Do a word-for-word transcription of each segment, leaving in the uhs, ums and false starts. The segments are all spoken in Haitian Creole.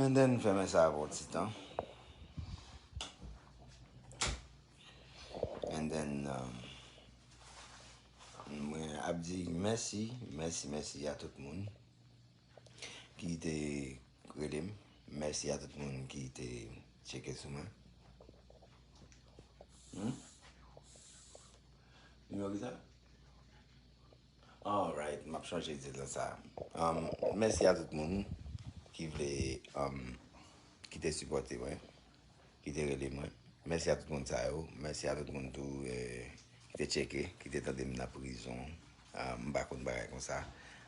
And then, fèmen sa pou ti tan. And then, um, mwen ap di mèsi, mèsi, mèsi a tout moun ki te rele m. Mèsi a tout moun ki te tcheke sou mwen. Hmm? Nimewo ki sa? Alright, m ap chanje di l sa. Um, mèsi a tout moun ki vle, um, ki te sipòte mwen, ki te rele mwen. Mèsi a tout moun sa yo. Mèsi a tout moun tou, eh, ki te tcheke, ki te tande m nan prizon. Ah, m pa konn bagay konsa.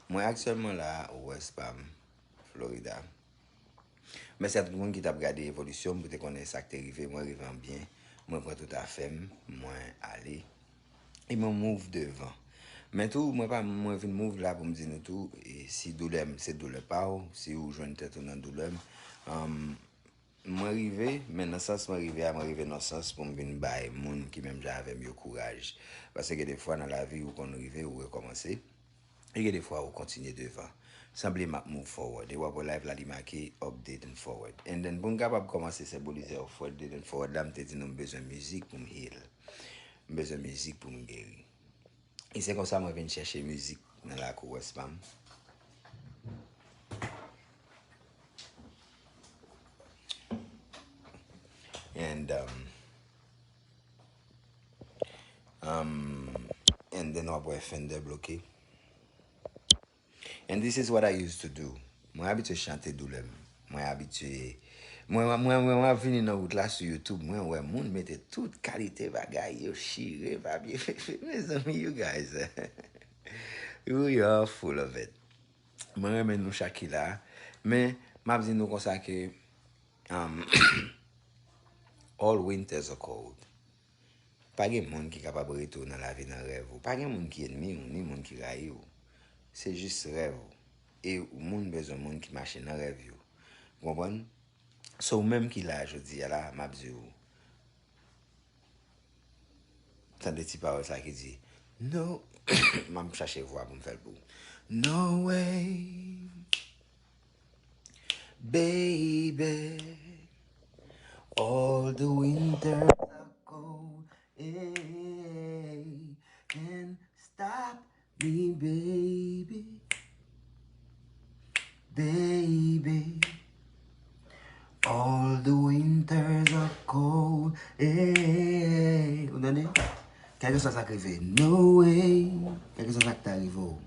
Mwen aktyèlman la, West Palm, Florida. Mèsi a tout moun ki t ap gade evolisyon m pou te konnen sa k te rive. Mwen rive an byen. Mwen pran tout afè m. Mwen ale. E mwen move devan. Men tou, mwen pa, mwen vin move la pou m di nou tou, e si doulè m se doulè pa w, si ou jwenn tèt ou nan doulè m, um, mwen rive, men nan sans mwen rive a, mwen rive nan sans pou m vin bay moun ki menm jan avè m yo kouraj. Paske gen de fwa nan lavi, ou konn rive, ou rekòmanse. E gen de fwa, ou kontinye devan. Sanble m ap move forward. E w ap wè live la, li make update and forward. And then, pou m kapab kòmanse senbolize update and forward la, m te di nou m bezwen mizik pou m heal. M bezwen mizik pou m geri. E se konsa mwen vin chèche mizik nan lakou West Palm. And, um, um, and then w ap wè Fender bloke. And this is what I used to do. Mwen abitye chante doulè m. Mwen abitye. Mwen, mwen, mwen, mwen ap vini nan wout la sou YouTube. Mwen wè moun mete tout kalite bagay. Yo chire papye. Mezanmi, you guys. We are full of it. Mwen renmen nou chak ki la. Men, m ap di nou konsa ke, um, all winters are cold. Pa gen moun ki kapab rete w nan lavi nan rèv ou. Pa gen moun ki ènmi w, ni moun ki rayi w. Se jis rèv ou. E moun bezwen moun ki mache nan rèv yo. Ou konprann? So, ou menm ki la jodi a la, m ap di w, tande ti pawòl sa ki di, no, m ap chache vwa pou m fè l pou ou. No way, baby. All the winters are cold, hey, can't stop me, baby. Baby, all the winters are cold, hey. Ou tande? Kèlkeswa sa k rive, no way. Kèlkeswa sa k ta rive w,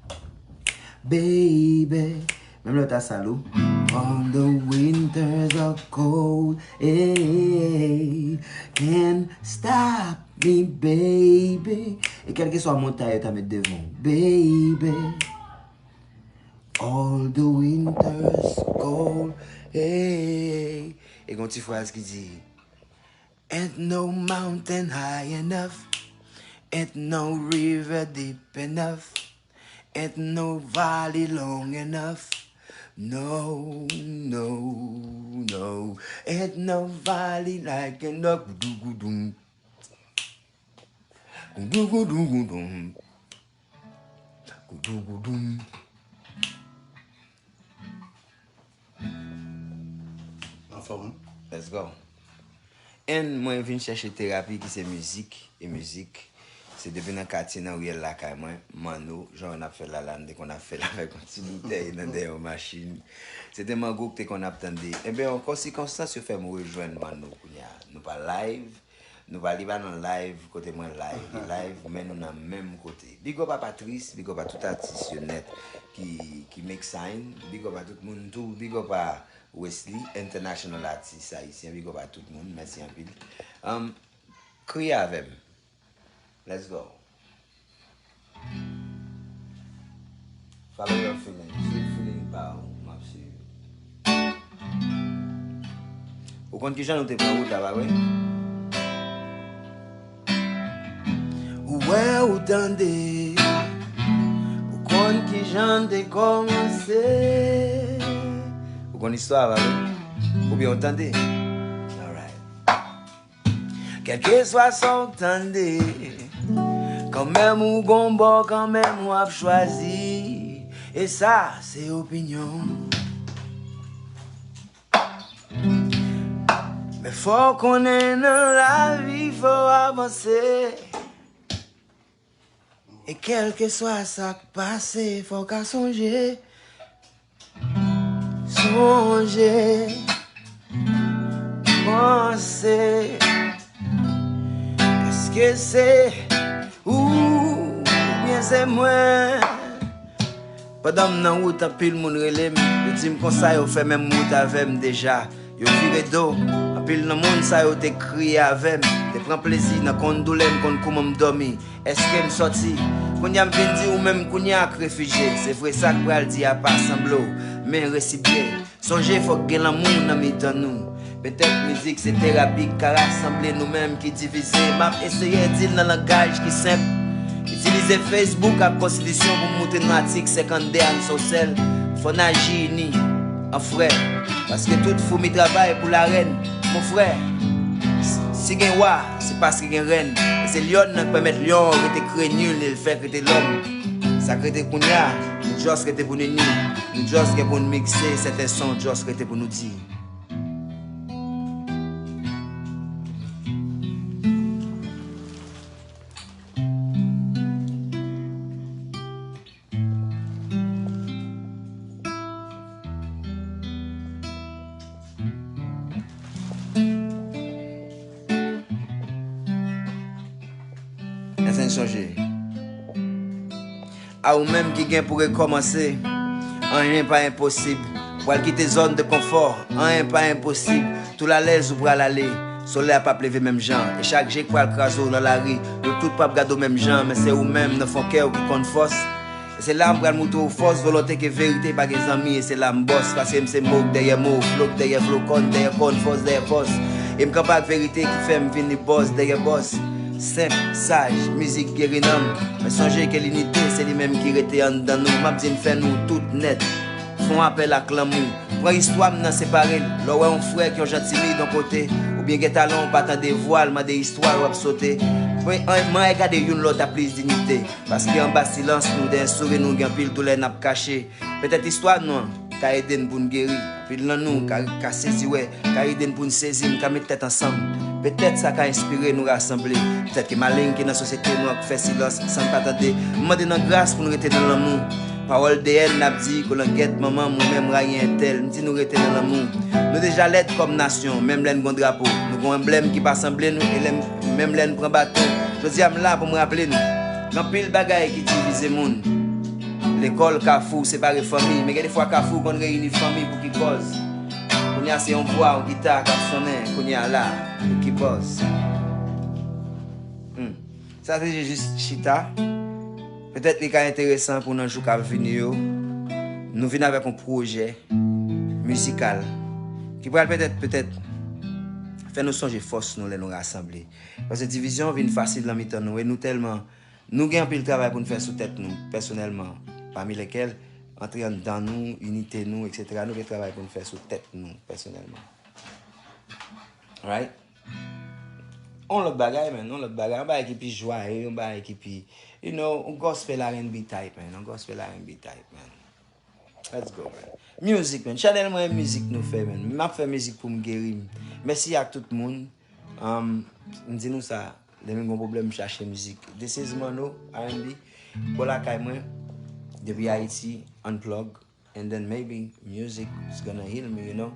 baby. Menm lè w ta sal ou. All the winters are cold, hey. Can't stop me, baby. E kèlkeswa montay yo ta met devan w, baby. All the winters cold, hey. E gon ti fraz ki di, ain't no mountain high enough, ain't no river deep enough, ain't no valley long enough. No, no, no. Ain't no valley like enough. Goudougoudoum. Goudougoudougoudoum. Goudougoudoum. Anfòm, wi. Let's go. And mwen vin chèche terapi ki se mizik. E mizik, se depi nan katye, nan riyèl lakay mwen, manno, jan n ap fè l la, la, n te konn ap fè l avèk yon ti boutèy nan dèyè yon machin. Se te mango k te konn ap tande. Enben, ankò sikonstans yo fè m rejwenn manno kounye a. Nou pa live, nou pa, li pa nan live kote mwen live, li live, men nou nan menm kote. Big up a Patrice, big up a tout atis yo nèt ki, ki make sign, big up a tout moun tou, big up a Wesley, international atis ayisyen, big up a tout moun, mèsi anpil. Um, kriye avè m. Let's go. Follow your feeling. Swiv feeling pa w, m ap swiv. Ou konn kijan nou te pran wout la, pa vre? Ou wè, ou tande, ou konn kijan te kòmanse. Ou konn istwa a, pa vre? Oubyen ou tande? Alright. Kèlkeswa sa w tande, kanmenm ou gon bò, kanmenm w ap chwazi. E sa, se opinyon. Fò w konnen nan lavi, fò w avanse. E kèlkeswa sa k pase, fò w ka sonje. Sonje, panse. Èske se ou oubyen se mwen? Pandan m nan wout, anpil moun rele m. Yo di m konsa yo fè menm wout avè m deja. Yo vire do. Anpil nan moun sa yo te kriye avè m. Te pran plezi nan konn doulè m, konn kouman m dòmi. Èske m sòti? Kounye a m vin di ou menm kounye a k refijye. Se vre sa k pral di a pa sanble w, men resipye. Sonje fòk gen lanmou nan mitan nou. Petèt mizik se terapi k ka rasanble nou menm ki divize. M ap eseye di l nan langaj ki senp. Itilize Facebook ak konstitisyon pou moutre nou atik senkannde a n se yon sèl. Fò n aji ini, an frè. Paske tout foumi travay pou larèn, mon frè. Si gen wa, se paske gen rèn. E se lyòn nan k pèmèt lyon an rete krenil e l fèk rete lòm. Sa k rete kounye a, nou just rete pou n ini. Nou just gen pou n mikse sèten son, just rete pou nou di. Èske n sonje? A ou menm ki gen pou rekòmanse, anyen pa enposib. Ou pral kite zòn de konfò, anyen pa enposib. Tou l alèz ou pral ale. Solèy la p ap leve menm jan. E chak je k pral kraze w nan lari, yo tout p ap gade w menm jan, men se ou menm nan fon kè w ki konn fòs. E se la m pral moutre w fòs, volonte ke verite pa gen zanmi, e se la m bòs, paske m se mo k dèyè mo, flo k dèyè flo, kòn dèyè kòn, fòs dèyè fòs. E m kanpe ak verite ki fè m vin li bòs dèyè bòs. Senp, saj, mizik geri nanm. Men sonje ke linite, se li menm ki rete anndan nou. M ap di n fè nou tout nèt. Fè yon apèl ak lanmou. Pran istwa m nan separe l. Lè w wè yon frè k yon jan timid yon kote, oubyen gen talan w pa tande vwa l, mande istwa l w ap sote. Mwen, an, mwen gade youn lòt a plis diyite. Paske anba silans nou, dèyè souri nou, gen anpil doulè n ap kache. Petèt istwa nou an ka ede n pou n geri. Anpil nan nou ka, ka sezi wè, ka ede n pou n sezi, n ka met tèt ansanm. Petèt sa ka enspire nou rasanble. Petèt ke maleng ki nan sosyete nou an k fè silans san n pa tande. M mande nan gras pou n rete nan lanmou. Pawòl D N ap di, kolangèt, manman m, ou menm, rayi entèl. M di nou rete nan lanmou. Nou deja lèd kòm nasyon, menm lè n gon drapo. Nou gon anblèm ki pa sanble nou, e lè m, menm lè n pran bato. Jodi a, m la pou m raple nou. Gen anpil bagay ki divize moun. Lekòl, kafou, separe fanmi. Men gen defwa kafou konn reyini fanmi pou ki kòz? Kounye a se yon vwa, yon gita k ap sonnen. Kounye a la, pou ki bòz? Hmm. Sa se jis chita. Petèt li ka enteresan pou nan jou k ap vini yo. Nou vin avèk yon pwojè mizikal ki pral petèt, petèt fè nou sonje fòs nou lè nou rasanble. Paske divizyon vin fasil nan mitan nou e nou tèlman Nou gen anpil travay pou n fè sou tèt nou, pèsonèlman, pami lèkèl, antre anndan nou, inite nou, etsetera. Nou gen travay pou n fè sou tèt nou, pèsonèlman. Right? On lòt bagay, man, on lòt bagay, on bagay ki pi jwaye, on bagay ki pi, you know, on gospel R and B type, man, on gospel R and B type, man. Let's go, man. Music, man. Chanèl mwen, mizik nou fè, man. M ap fè mizik pou m geri m. Mèsi ak tout moun. Um, m di nou sa, lè m gen yon pwoblèm, m chache mizik. This is Mano, R and B. Bò lakay mwen, depi Ayiti, unplug, and then maybe music is gonna heal me, you know.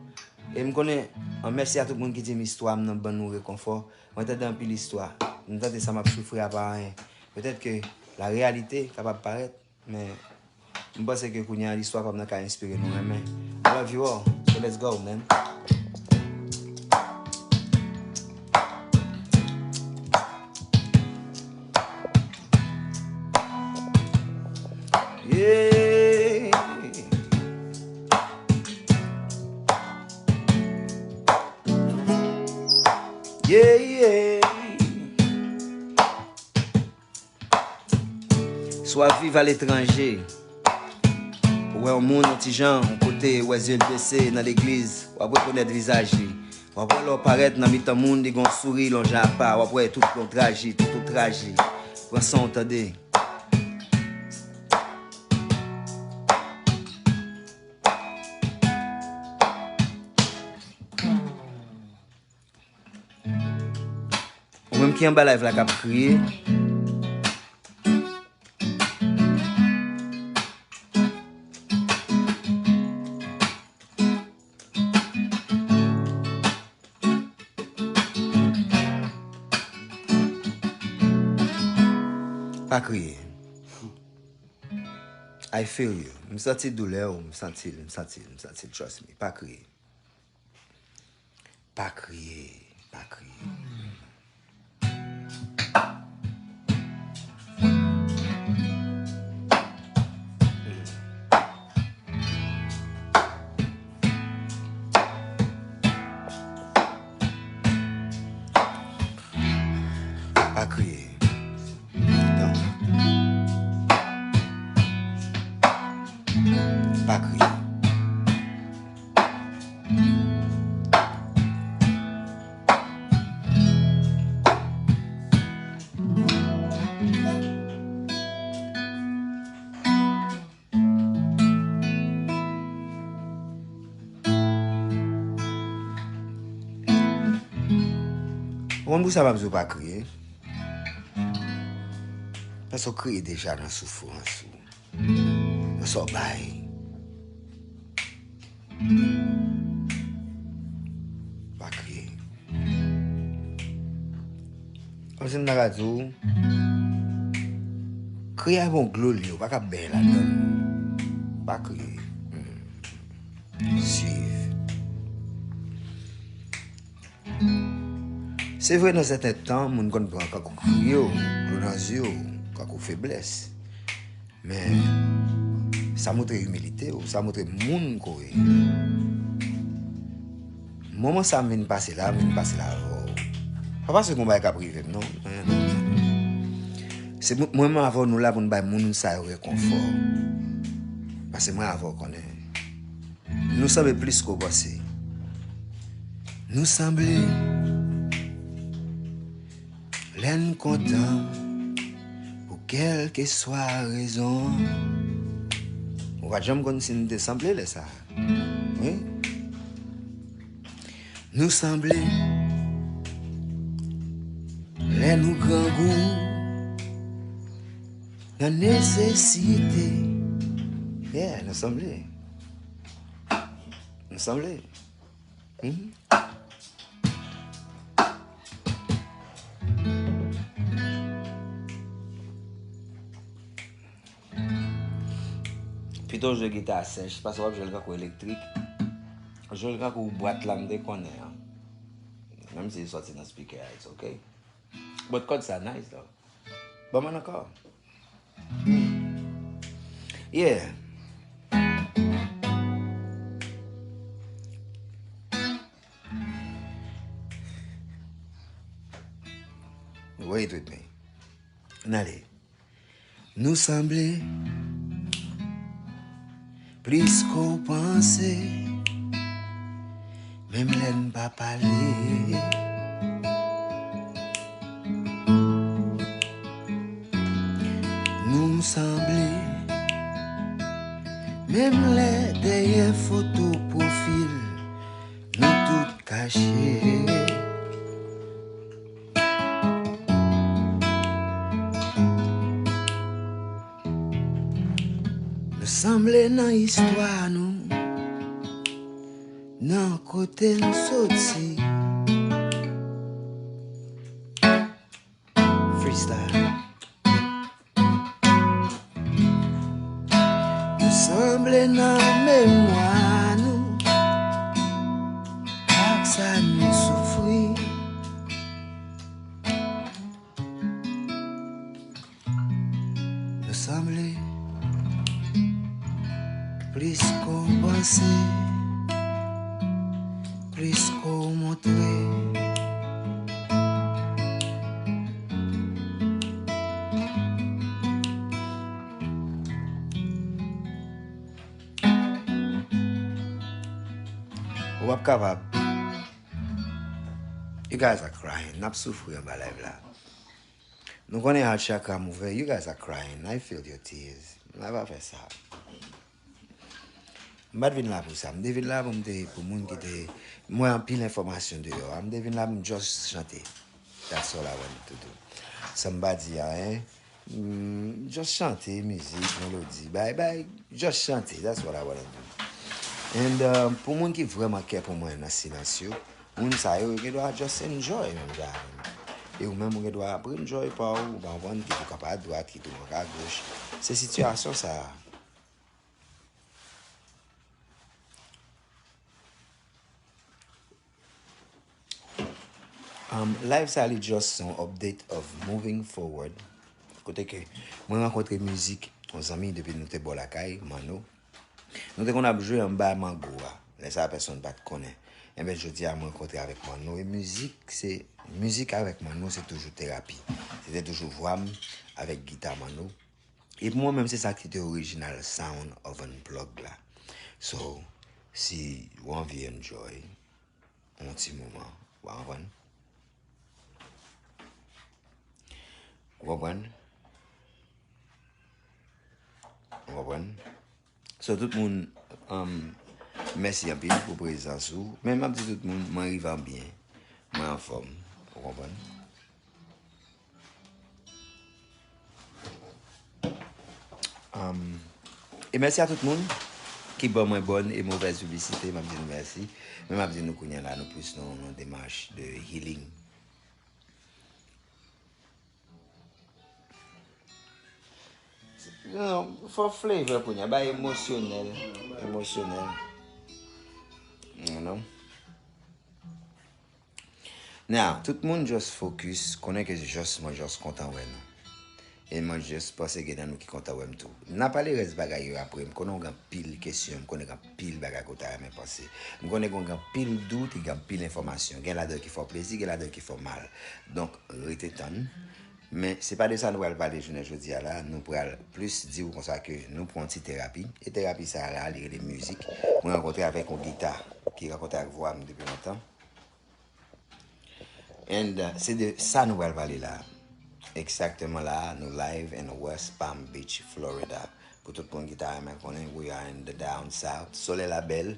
E m konnen, an mèsi a tout moun ki di m istwa m nan ban nou rekonfò. Mwen tande anpil istwa. M tande sa m ap soufri a pa anyen. Petèt ke la réalité kapab parèt, men m panse ke kounye a istwa pa m nan ka enspire nou renmen. I love you all. So let's go, man. Yeah. Yeah, yeah. Si w ap viv aletranje, ou wè yon moun yon ti jan, yon kote, ou wè zye l bese nan legliz, w ap rekonèt vizaj li. W ap wè lè w parèt nan mitan moun, li gen yon souri, l yon jan apa, w ap wè tout yon traji, tout yon traji. Pran san w tande. Moun ki anba live la k ap kriye. Pa kriye. I feel you. M santi doulè w, m santi l, m santi l, m santi l, trust me. Pa kriye. Pa kriye, pa kriye. Pa kriye. Non. Pa kriye. Ou konn pou sa m ap di w pa kriye? Paske w kriye deja nan soufrans ou, nan sa w bay. Pa kriye. Kòmsi m ta ka di w, kriye a bon dlo li, ou pa ka beny ladan l. Pa kriye. Hmm. Swiv. Se vre, nan sèten tan, moun konn pran kankou kriye w, dlo nan zye w, kankou feblès. Men, sa montre imilite w, sa montre moun ke w ye. Moman sa m vin pase la, m vin pase la avè w. Pa paske gon bagay k ap rive m, non. Non, non, non. Se mwen, mwen menm avè w, nou la pou n bay moun sa yo rekonfò. Paske mwen avè w konnen. Nou sanble plis ke w panse. Nou sanble lè n kontan pou kèlkeswa rezon. Ou pa t janm konn si n te sanble lè sa a. Wi. Nou sanble lè nou grangou nan nesesite. Yeah, nou sanble. Nou sanble. Hmm? Pito w jwe gita sèch, paske w ap jwe l kankou elektrik. Jwe l kankou bwat la m te konnen an. Menm si l sòti nan spikè a, it's okay. But kòd sa nice though. Ban m ankò. Hmm. Yeah. Wait with me. N ale. Nou sanble plis ke w panse, menm lè n pa pale. Nou sanble, menm lè dèyè foto pwofil nou tout kache. Nou sanble nan istwa nou, nan kote n soti. Freestyle. Nou sanble nan memwa nou, ak sa nou soufri. Nou sanble plis ke w panse, plis ke w montre. Ou p ap kapab. You guys are crying. N ap soufri anba live la. Nou konnen heart chakra m ouvè. You guys are crying. I feel your tears. M pa fè sa. M pa t vin la pou sa. M te vin la pou m te, pou moun ki te, m wè anpil enfòmasyon deyò a. M te vin la pou m just chante. That's all I wanted to do. San m pa di anyen, mm, just chante, mizik, melodi, bay, bay, just chante. That's what I wanna do. And uh, pou moun ki vrèman kè pou mwen nan silans yo, moun sa yo, yo gen dwa just enjoy menm jan avè m. E ou menm, ou gen dwa ap enjoy pa w, ou pa konprann, kit ou kanpe adwat, kit ou kanpe agoch. Se sitiyasyon sa a. Um, live sa li just se yon update of moving forward. Kote ke mwen rankontre mizik yon zanmi depi nou te bò lakay, Manno. Nou te konn ap jwe anba mango a. Lè sa a, pèsonn pa t konnen. Enben, jodi a, mwen rankontre avèk Manno. E mizik, se, mizik avèk Manno, se toujou terapi. Se te toujou vwa m avèk gita Manno. E pou mwen menm, se sa ki te original sound of Unplug la. So, si w anvi enjoy yon ti moman, w a konprann? W konprann? W konprann? So, tout moun, um, mèsi anpil pou prezans ou. Men m ap di tout moun, mwen rive an byen. Mwen anfòm. W konprann? Um, e mèsi a tout moun ki ban mwen bòn e movèz piblisite. M ap di nou mèsi. Men m ap di nou kounye a la, nou plis nan yon demach de healing. Non, fò flavor kounye a, bay emosyonèl, emosyonèl. You know? Now, tout moun just focus, konnen ke just, mwen just kontan wè nou. E mwen just panse gen nan nou ki kontan wè m tou. N a pale rès bagay yo apre, m konnen w gen anpil kesyon, m konnen gen anpil bagay ke w ta renmen panse. M konnen gen anpil dout, gen anpil enfòmasyon. Gen ladan ki fè w plezi, gen ladan ki fè w mal. Donk, rete tann. Men, se pa de sa nou pral pale jounen jodi a la. Nou pral plis di w konsa ke nou pran yon ti terapi. E terapi sa a la, li rele mizik. Mwen rankontre avèk yon gita ki rankontre ak vwa m depi lontan. And uh, se de sa nou pral pale la. Egzakteman la, nou live in West Palm Beach, Florida. Pou tout moun ki ta renmen konnen, we are in the down south. Solèy la bèl.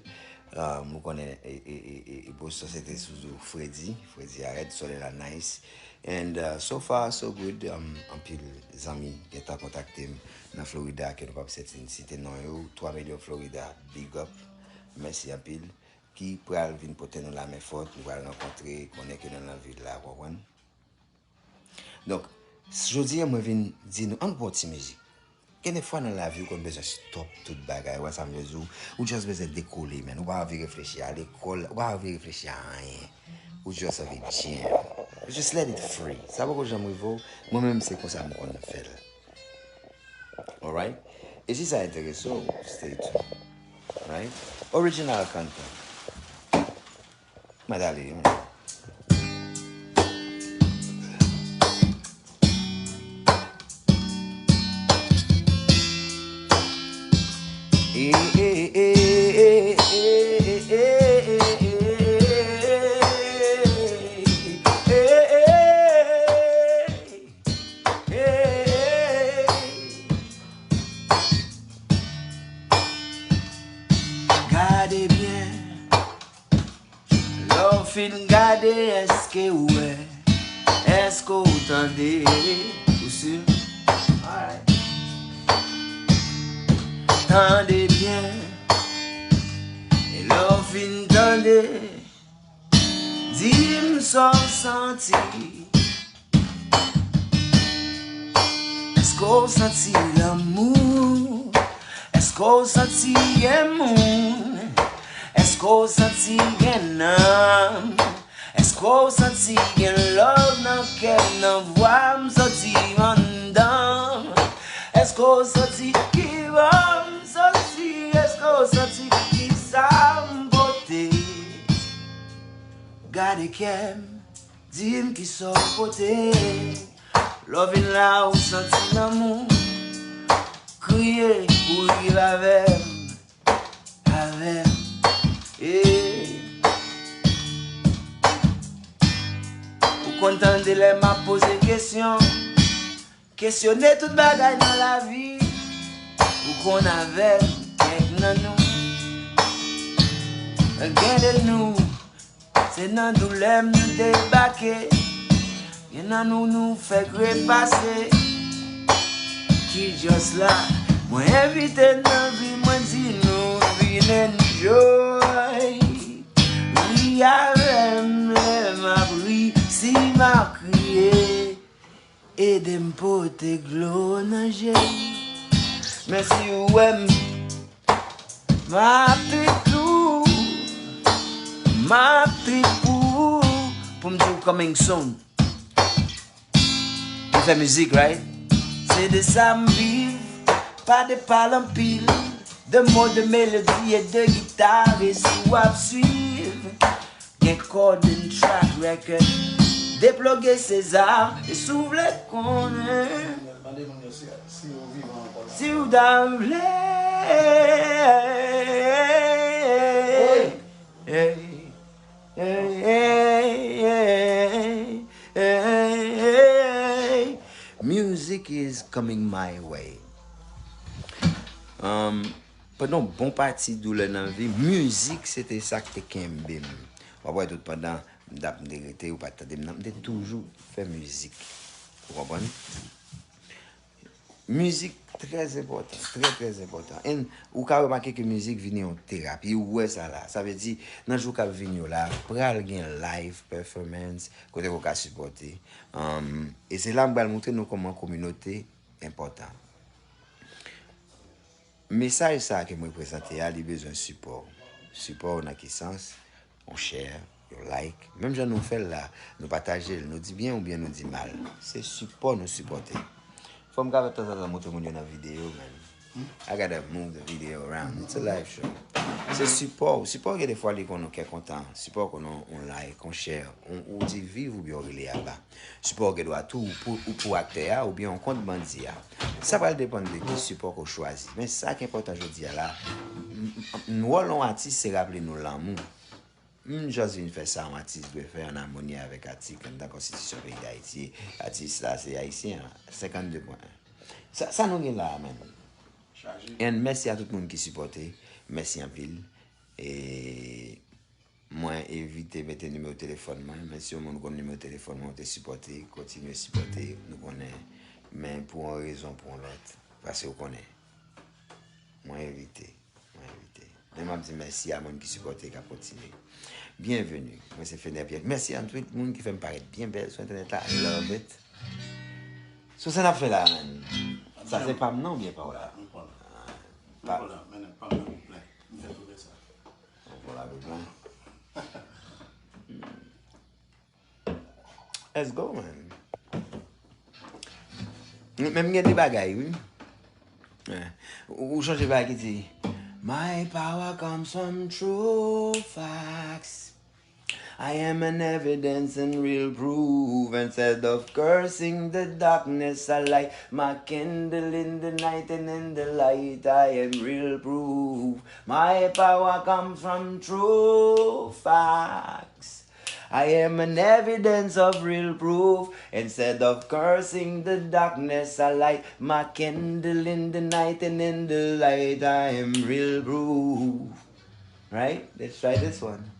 Um, ou konnen, e, e, e, e, e Boston se te sou fredi. Fredi a rèd, solèy la nice. And uh, so far, so good. Um, anpil zanmi gentan kontakte m nan Florida ke nou p ap site, site non yo. Twa milyon Florida, big up. Mèsi anpil. Ki pral vin pote nou lamen fòt, nou pral rankontre, konnen ke nou nan vil la, w konprann? Donk, jodi a, mwen vin di nou, ann pran ti mizik. Gen de fwa nan lavi, ou konn bezwen stop tout bagay, ou wè sa m vle di w, ou just bezwen dekole, man. Ou pa anvi reflechi a lekòl, ou pa anvi reflechi a anyen. Ou just anvi jam. Just let it free. Sa poko janm rive w, mwen menm se konsa m konn fè l. Alright? E si sa enterese w, stay tuned. Right? Original content. Mwen ale, wi. Gade byen. Lè w fin gade, èske w wè? Èske w tande? Ou si? Alright. Tande byen. E lè w fin tande, di m sa w santi. Èske w santi lanmou? Èske w santi gen moun? Èske w santi gen nanm? Èske w santi gen love nan kè m, nan vwa m, santi m anndan m? Èske w santi ki bò m soti? Èske w santi ki sa m pote? Gade kè m, di m kisa w pote. Lè w vin la, ou santi lanmou. Kriye pou rive avè m, avè m. Ey. Ou konn tande lè m ap poze kesyon. Kesyone tout bagay nan lavi. Ou konn avè m, kèk nan nou. Gen de nou, se nan doulè m nou debake. Nan nou nou fèk repase. Ki just la. Mwen envite nan vi mwen di nou vin enjoy. Ri avè m lè m ap ri, si m ap kriye. Ede m pote dlo nan je. Men si w wè m, m ap trip tou. M ap trip pou ou. Pou m di w coming soon. Nou fè mizik, right? Se de sa m viv, pa de pale anpil, de mo, de melodi e de gita, e si w ap swiv, gen kòd and track record, deploge César, e si w vle konnen. Mande moun yo si, si yo vivan ankò la. Si w ta vle. Hey. Hey, hey, hey, hey, hey, hey. Music is coming my way. Um, pandan yon bon pati doulè nan vi, mizik se te sa k te kenbe m. W ap wè tout pandan m t ap, m te rete, ou pa t tande m nan, m te toujou fè mizik. Ou konprann? Mizik trè enpòtan, trè, trè enpòtan. And ou ka remake ke mizik vini yon terapi, ou wè sa la. Sa vle di, nan jou k ap vini yo la, pral gen live performance, kote ke w ka sipòte. Um, e se la m pral montre nou kòman kominote enpòtan. Mesaj sa a ke mwen prezante a, li bezwen sipò. Sipò w nan ki sans? Yon share, yon like. Menm jan nou fè l la, nou pataje l, nou di byen oubyen nou di mal. Se sipò nou sipòte. Fò m ka tanzantan montre moun yo nan videyo, man. I gotta move the video around. It's a live show. Se sipò w. Sipò w gen defwa li konn yon kè kontan. Sipò w konn yon, yon like, yon share. Yon, ou di viv oubyen w rele aba. Sipò w gen dwa tou ou pou, ou pou aktè a oubyen yon kont bandi a. Sa pral depann de ki sipò ke w chwazi. Men sa ki enpòtan jodi a la, m, m, wòl yon atis se raple nou lanmou. M just vin fè sa yon atis dwe fè an amoni avèk atik anndan konstitisyon peyi Dayiti. Atis la se ayisyen an, senkannde pwen en. Sa, sa nou gen la a, man. Chaje. And mèsi a tout moun ki sipòte. Mèsi anpil. E mwen evite mete nimewo telefòn mwen, men si yon moun konn nimewo telefòn mwen, ou te sipòte, kontinye sipòte, nou konnen. Men pou yon rezon, pou yon lòt, paske ou konnen. Mwen evite. Mwen envite. Men m ap di mèsi a moun ki sipòte, k ap kontinye. Byenveni. Mwen se Fener Pierre. Mèsi a tout moun ki fè m parèt byen bèl sou entènèt la. I love it. So sa n ap fè la, man. Sa se pa m non, oubyen pa w la? M pa w la. M pa w la, men pa m la pou plen. M fè tou de sa. Ou pa w la pou plen? Let's go, man. Men m gen de bagay, wi. Eh, ou, ou chonje bagay ki di, "My power comes from true facts. I am an evidence and real proof. Instead of cursing the darkness, I light my candle in the night, and in the light I am real proof. My power comes from true facts. I am an evidence of real proof. Instead of cursing the darkness, I light my candle in the night, and in the light I am real proof." Right? Let's try this one.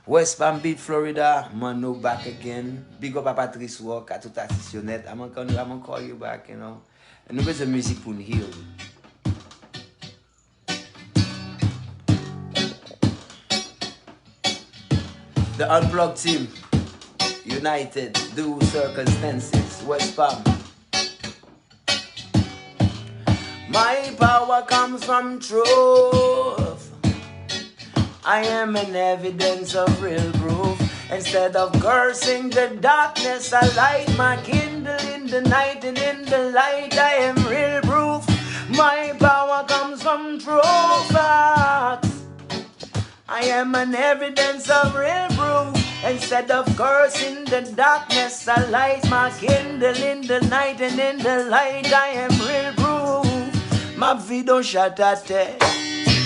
West Palm Beach, Florida, Mano back again. Big up a Patrice Rock, a tout atis yo nèt. I'm gonna, I'm gonna call you back, you know. Nou bezwen mizik pou n heal. The Unplugged team, united through circumstances. West Palm. My power comes from truth. I am an evidence of real proof. Instead of cursing the darkness, I light my candle in the night, and in the light I am real proof. My power comes from true facts. I am an evidence of real proof. Instead of cursing the darkness, I light my candle in the night, and in the light I am real proof. M ap vide yon chat atè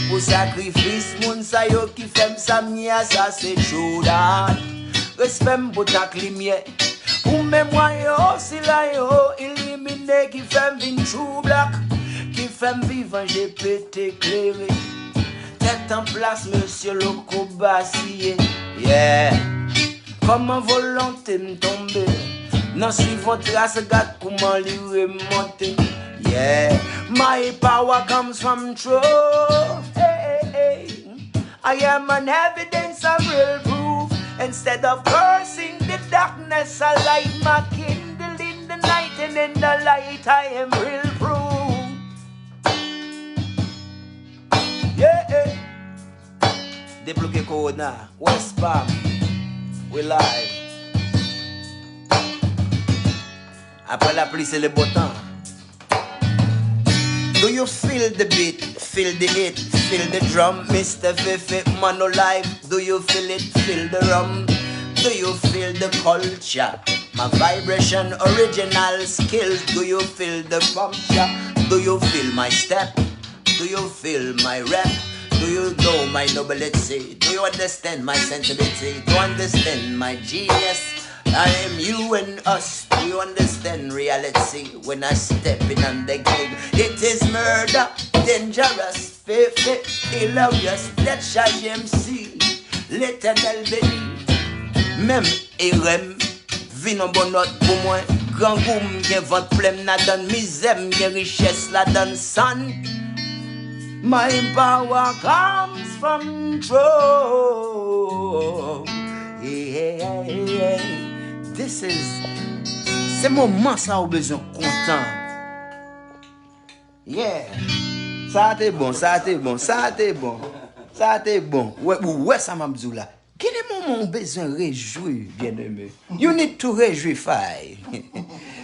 pou sakrifis moun sa yo ki fè m sa m ye a, sa se true dat. Respè m pou tak limyè, pou memwa yo, sila yo ilimine ki fè m vin true black, ki fè m vivan, je pete klere. Tèt an plas, mesye loko basiye. Yeah. Kòman volonte m tonbe? Nan swiv yon tras, gad kouman li remonte. Yeah, my power comes from truth. Hey, hey, hey. I am an evidence of real proof. Instead of cursing the darkness, I light my candle in the night, and in the light I am real proof. Yeah. Debloke Corona, West Palm, we live. Après la pluie, c'est le beau temps. Do you feel the beat? Feel the heat? Feel the drum? Mister Fefe, Mano Live, do you feel it? Feel the rum? Do you feel the culture? My vibration, original skills. Do you feel the puncture? Do you feel my step? Do you feel my rap? Do you know my nobility? Do you understand my sensibility? Do you understand my genius? I am you and us. Do you understand reality? When I step in on the game, it is murder, dangerous, fefe, hilarious, tèt chaje M C, Letènèl beni. Menm erè m vin on bon nòt pou mwen. Grangou m gen vant plen m ladann, mizè m gen richès ladann, son. My power comes from throne. Yeah, yeah, yeah. This is, se moman sa ou bezwen kontan. Yeah. Sa te bon, sa te bon, sa te bon. Sa te bon. Ou wè, ou wè sa m ap di w la. Gen de moman ou bezwen rejwi, byeneme. You need to rejwify.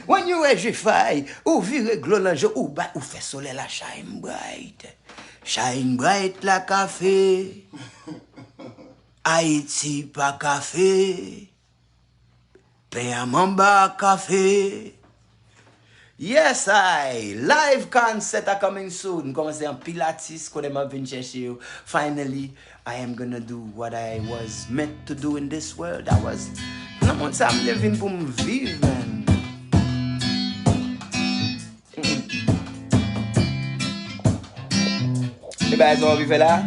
When you rejwify, ou vire glo nan je, ou bay, ou fè solèy la shine bright. Shine bright like a fe. Ayiti pa kafe. Pen an manba kafe. Yes, I. Live concert are coming soon. M kòmanse anpil atis, konnen m ap vin chèche yo. Finally, I am gonna do what I was meant to do in this world. I was, nan mond sa, m te vin pou m viv, man. E bagay sa w anvi fè la?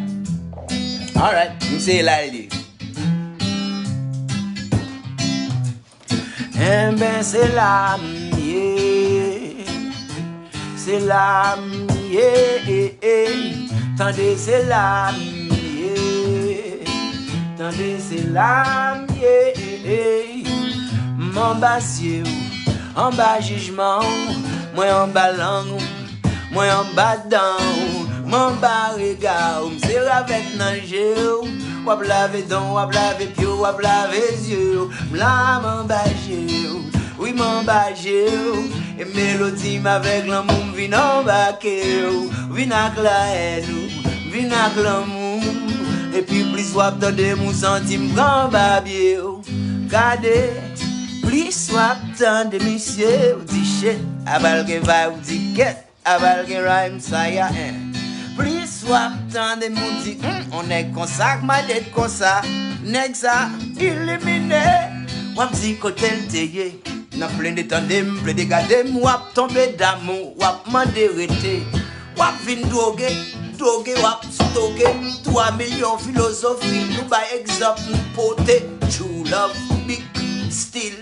Alright, m seye la, li. Enben, se la m ye. Se la m ye. Tande, se la m ye. Tande, se la m ye. M anba sye w, anba jijman w, mwen anba lang w, mwen anba dan w, m anba rega w, m se ravèt nan je w. W ap lave dan w, w ap lave pye w, w ap lave zye w. M la, m anba je w, wi, m anba je w. E melodi m avèk lanmou m vin anbake w, vin ak lahèn ou, vin ak lanmou. Epi plis w ap tande m, ou santi m pran babye w. Gade, plis w ap tande misye, ou di shit, aval gen vibe, ou di kèt, aval gen rhyme, sa ya, en. Plis w ap tande m, ou di, hmm, on nèg konsa, k minded konsa, nèg sa, ilimine. W ap di kote l te ye. Nan plede tande m, plede gade m, w ap tonbe damou, w ap mande rete. W ap vin dwoge, dwoge, w ap stoke twa milyon filozofi. Nou bay egzanp, nou pote true love, big still,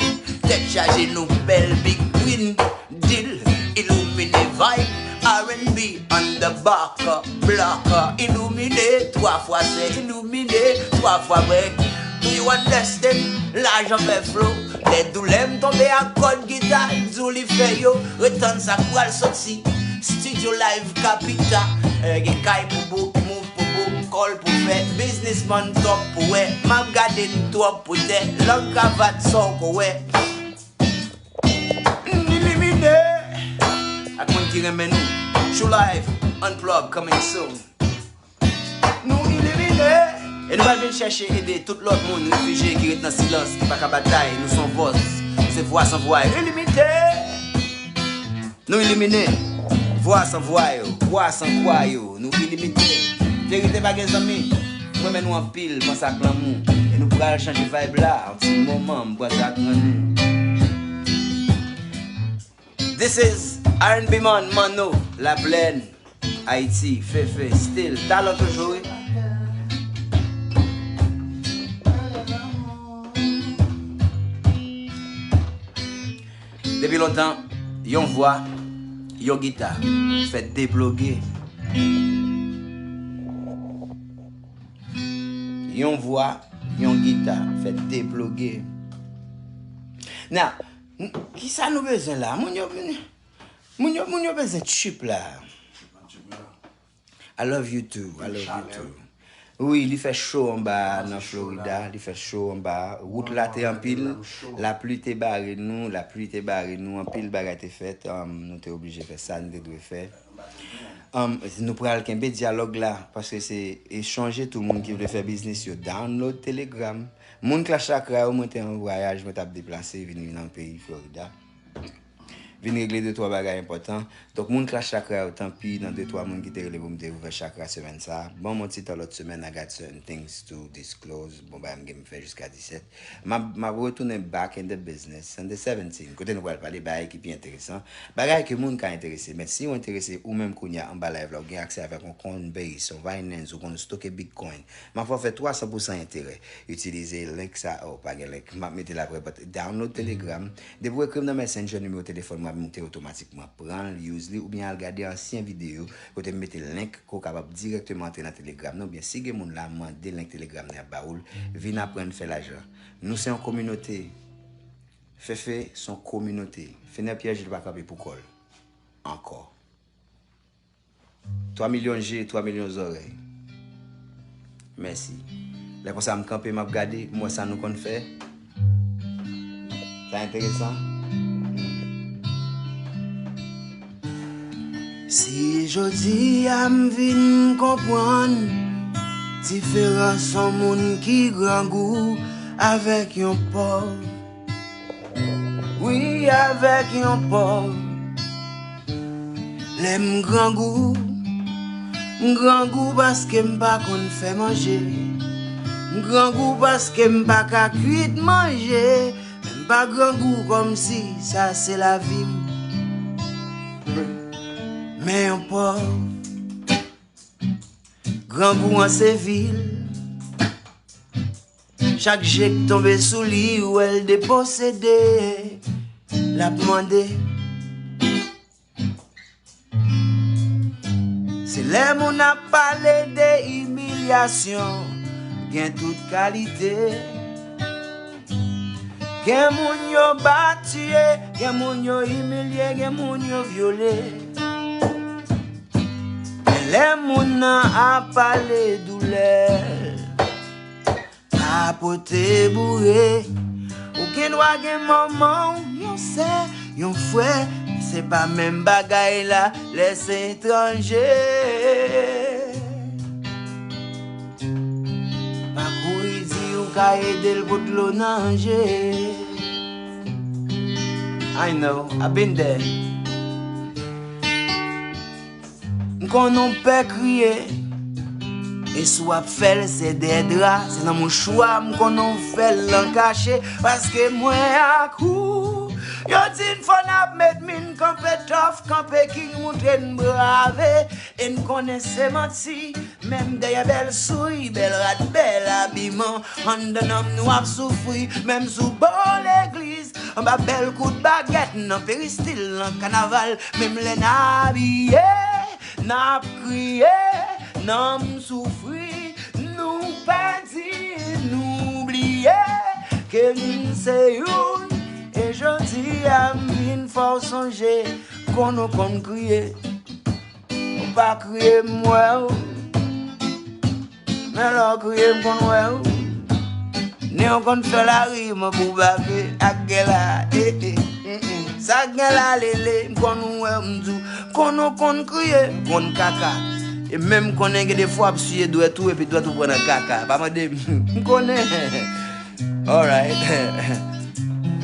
tèt chaje, nou bèl, big win deal, ilumine vibe, R and B on the block, block, ilumine, twa fwa se ilumine, twa fwa break. Do you understand? Lajan fè flow. Lè doulè m tonbe ak kòd gita, m di w li fè yo. Retann sa k pral soti. Studio Live Capita. Eh, gen kay pou book, move pou book, call pou fè. Businessman top pou wè. M ap gade n twòp pou tè. Lang kravat sa w ko wè. N ilimine. Ak moun ki renmen nou. True Life Unplug coming soon. Nou ilimine. E nou pral vin chèche ede tout lòt moun refijye ki ret nan silans, ki pa ka batay. Nou se yon vòs, se vwa san vwa yo. Ilimite. Nou ilimine. Vwa san vwa yo, vwa san kwa yo. Nou ilimite. Verite pa gen zanmi. M renmen nou anpil, panse ak lanmou. E nou pral chanje vibe la. Yon ti moman, m panse ak grann nou. This is R and B man, Manno, Laplèn, Ayiti, Fefe, still, talan toujou, wi. Depi lontan, yon vwa, yon gita fè deploge. Yon vwa, yon gita fè deploge. Now, n- kisa nou bezwen la? Moun yo, moun yo, moun yo bezwen chip la. I love you too. I love you too. Wi, li fè cho anba a nan Florida. Li fè cho anba a. Wout la te anpil. Lapli te bare nou. Lapli te bare nou. Anpil bagay te fèt. Um, nou te oblije fè sa nou te dwe fè. Um, nou pral kenbe dyalòg la. Paske se echanje tou moun ki vle fè biznis yo. Download Telegram. Moun Clash Chakra yo, mwen te an vwayaj, mwen t ap deplase vin nan peyi Florida. Vin regle de twa bagay enpòtan. Donk, moun Clash Chakra yo, tanpi, nan de twa moun ki te rele pou m te ouvè chakra semèn sa a. Ban m yon ti tan lòt semèn, I got certain things to disclose. Bon, bagay m gen m fè jiska disèt. M ap, m ap retounen back in the business on the seventeen. Kote nou pral pale bagay ki pi enteresan. Bagay ke moun ka enterese. Men si w enterese, ou menm kounye a anba live la, ou gen aksè avèk yon Coinbase, yon Binance, ou konn stoke Bitcoin. M ap fè w fè twa san pou san enterè. Itilize link sa, oh, pa gen link. M ap mete l apre, but download Telegram. Depi w ekri m nan Messenger, nimewo telefòn mwen ap moute otomatikman. Pran l, use li, oubyen al gade ansyen videyo kote m mete link ke w kapab dirèkteman antre nan Telegram nan, oubyen si gen moun la, mande link Telegram nan, y ap ba ou l. Vin aprann fè lajan. Nou se yon kominote. Fefe se yon kominote. Fener Pierre Gilles pa kanpe pou kò l. Ankò. Twa milyon je, twa milyon zòrèy. Mèsi. Lè konsa m kanpe, m ap gade, m wè sa nou konn fè. Sa enteresan. Si jodi a m vin konprann diferans yon moun ki grangou avèk yon pòv. Wi, avèk yon pòv. Lè m grangou, m grangou paske m pa konn fè manje. M grangou paske m pa ka kwit manje. Men m pa grangou kòmsi sa se lavi m. Men yon pòv. Grangou an se vil. Chak je k tonbe sou li, ou wè l deposede. L ap mande. Se lè moun ap pale de imilyasyon, gen tout kalite. Gen moun yo bat, tiye, gen moun yo imilye, gen moun yo vyole. Men lè moun nan ap pale doulè, pa pote boure. Ou gen dwa gen manman w, yon sè, yon frè, se pa menm bagay la, lè se etranje. Pa kouri di ou ka ede l pot dlo nan je. I know, I've been there. M konn on pè kriye. E si w ap fè l, se dèyè dra, se nan mouchwa, m konn on fè l an kache. Paske mwen ak ou, yo di n fò n ap met min, kanpe tòf, kanpe king, moutre n brave. E n konnen se manti. Menm dèyè bèl souri, bèl rad, bèl abiman, anndan nanm nou ap soufri. Menm sou bò legliz, anba bèl kout bagèt, nan peristil, nan kanaval. Menm lè n abiye, n ap kriye, nanm soufri. Nou pèdi, nou bliye ke n se youn. E jodi a m vin fè w sonje, konn ou konn kriye. Ou pa kriye, m wè w. Men lè w kriye, m konn wè w. Ni w konn fè lari, m pou babe ak gèla. Eh, eh, mm, mm. Sa gen la, lele, m konn wè w, m di w. Konn ou konn kriye, m konn kaka. E menm konnen gen de fwa w ap siye dwèt ou, epi dwèt ou pran nan kaka. Pa mande m, m konnen. Alright.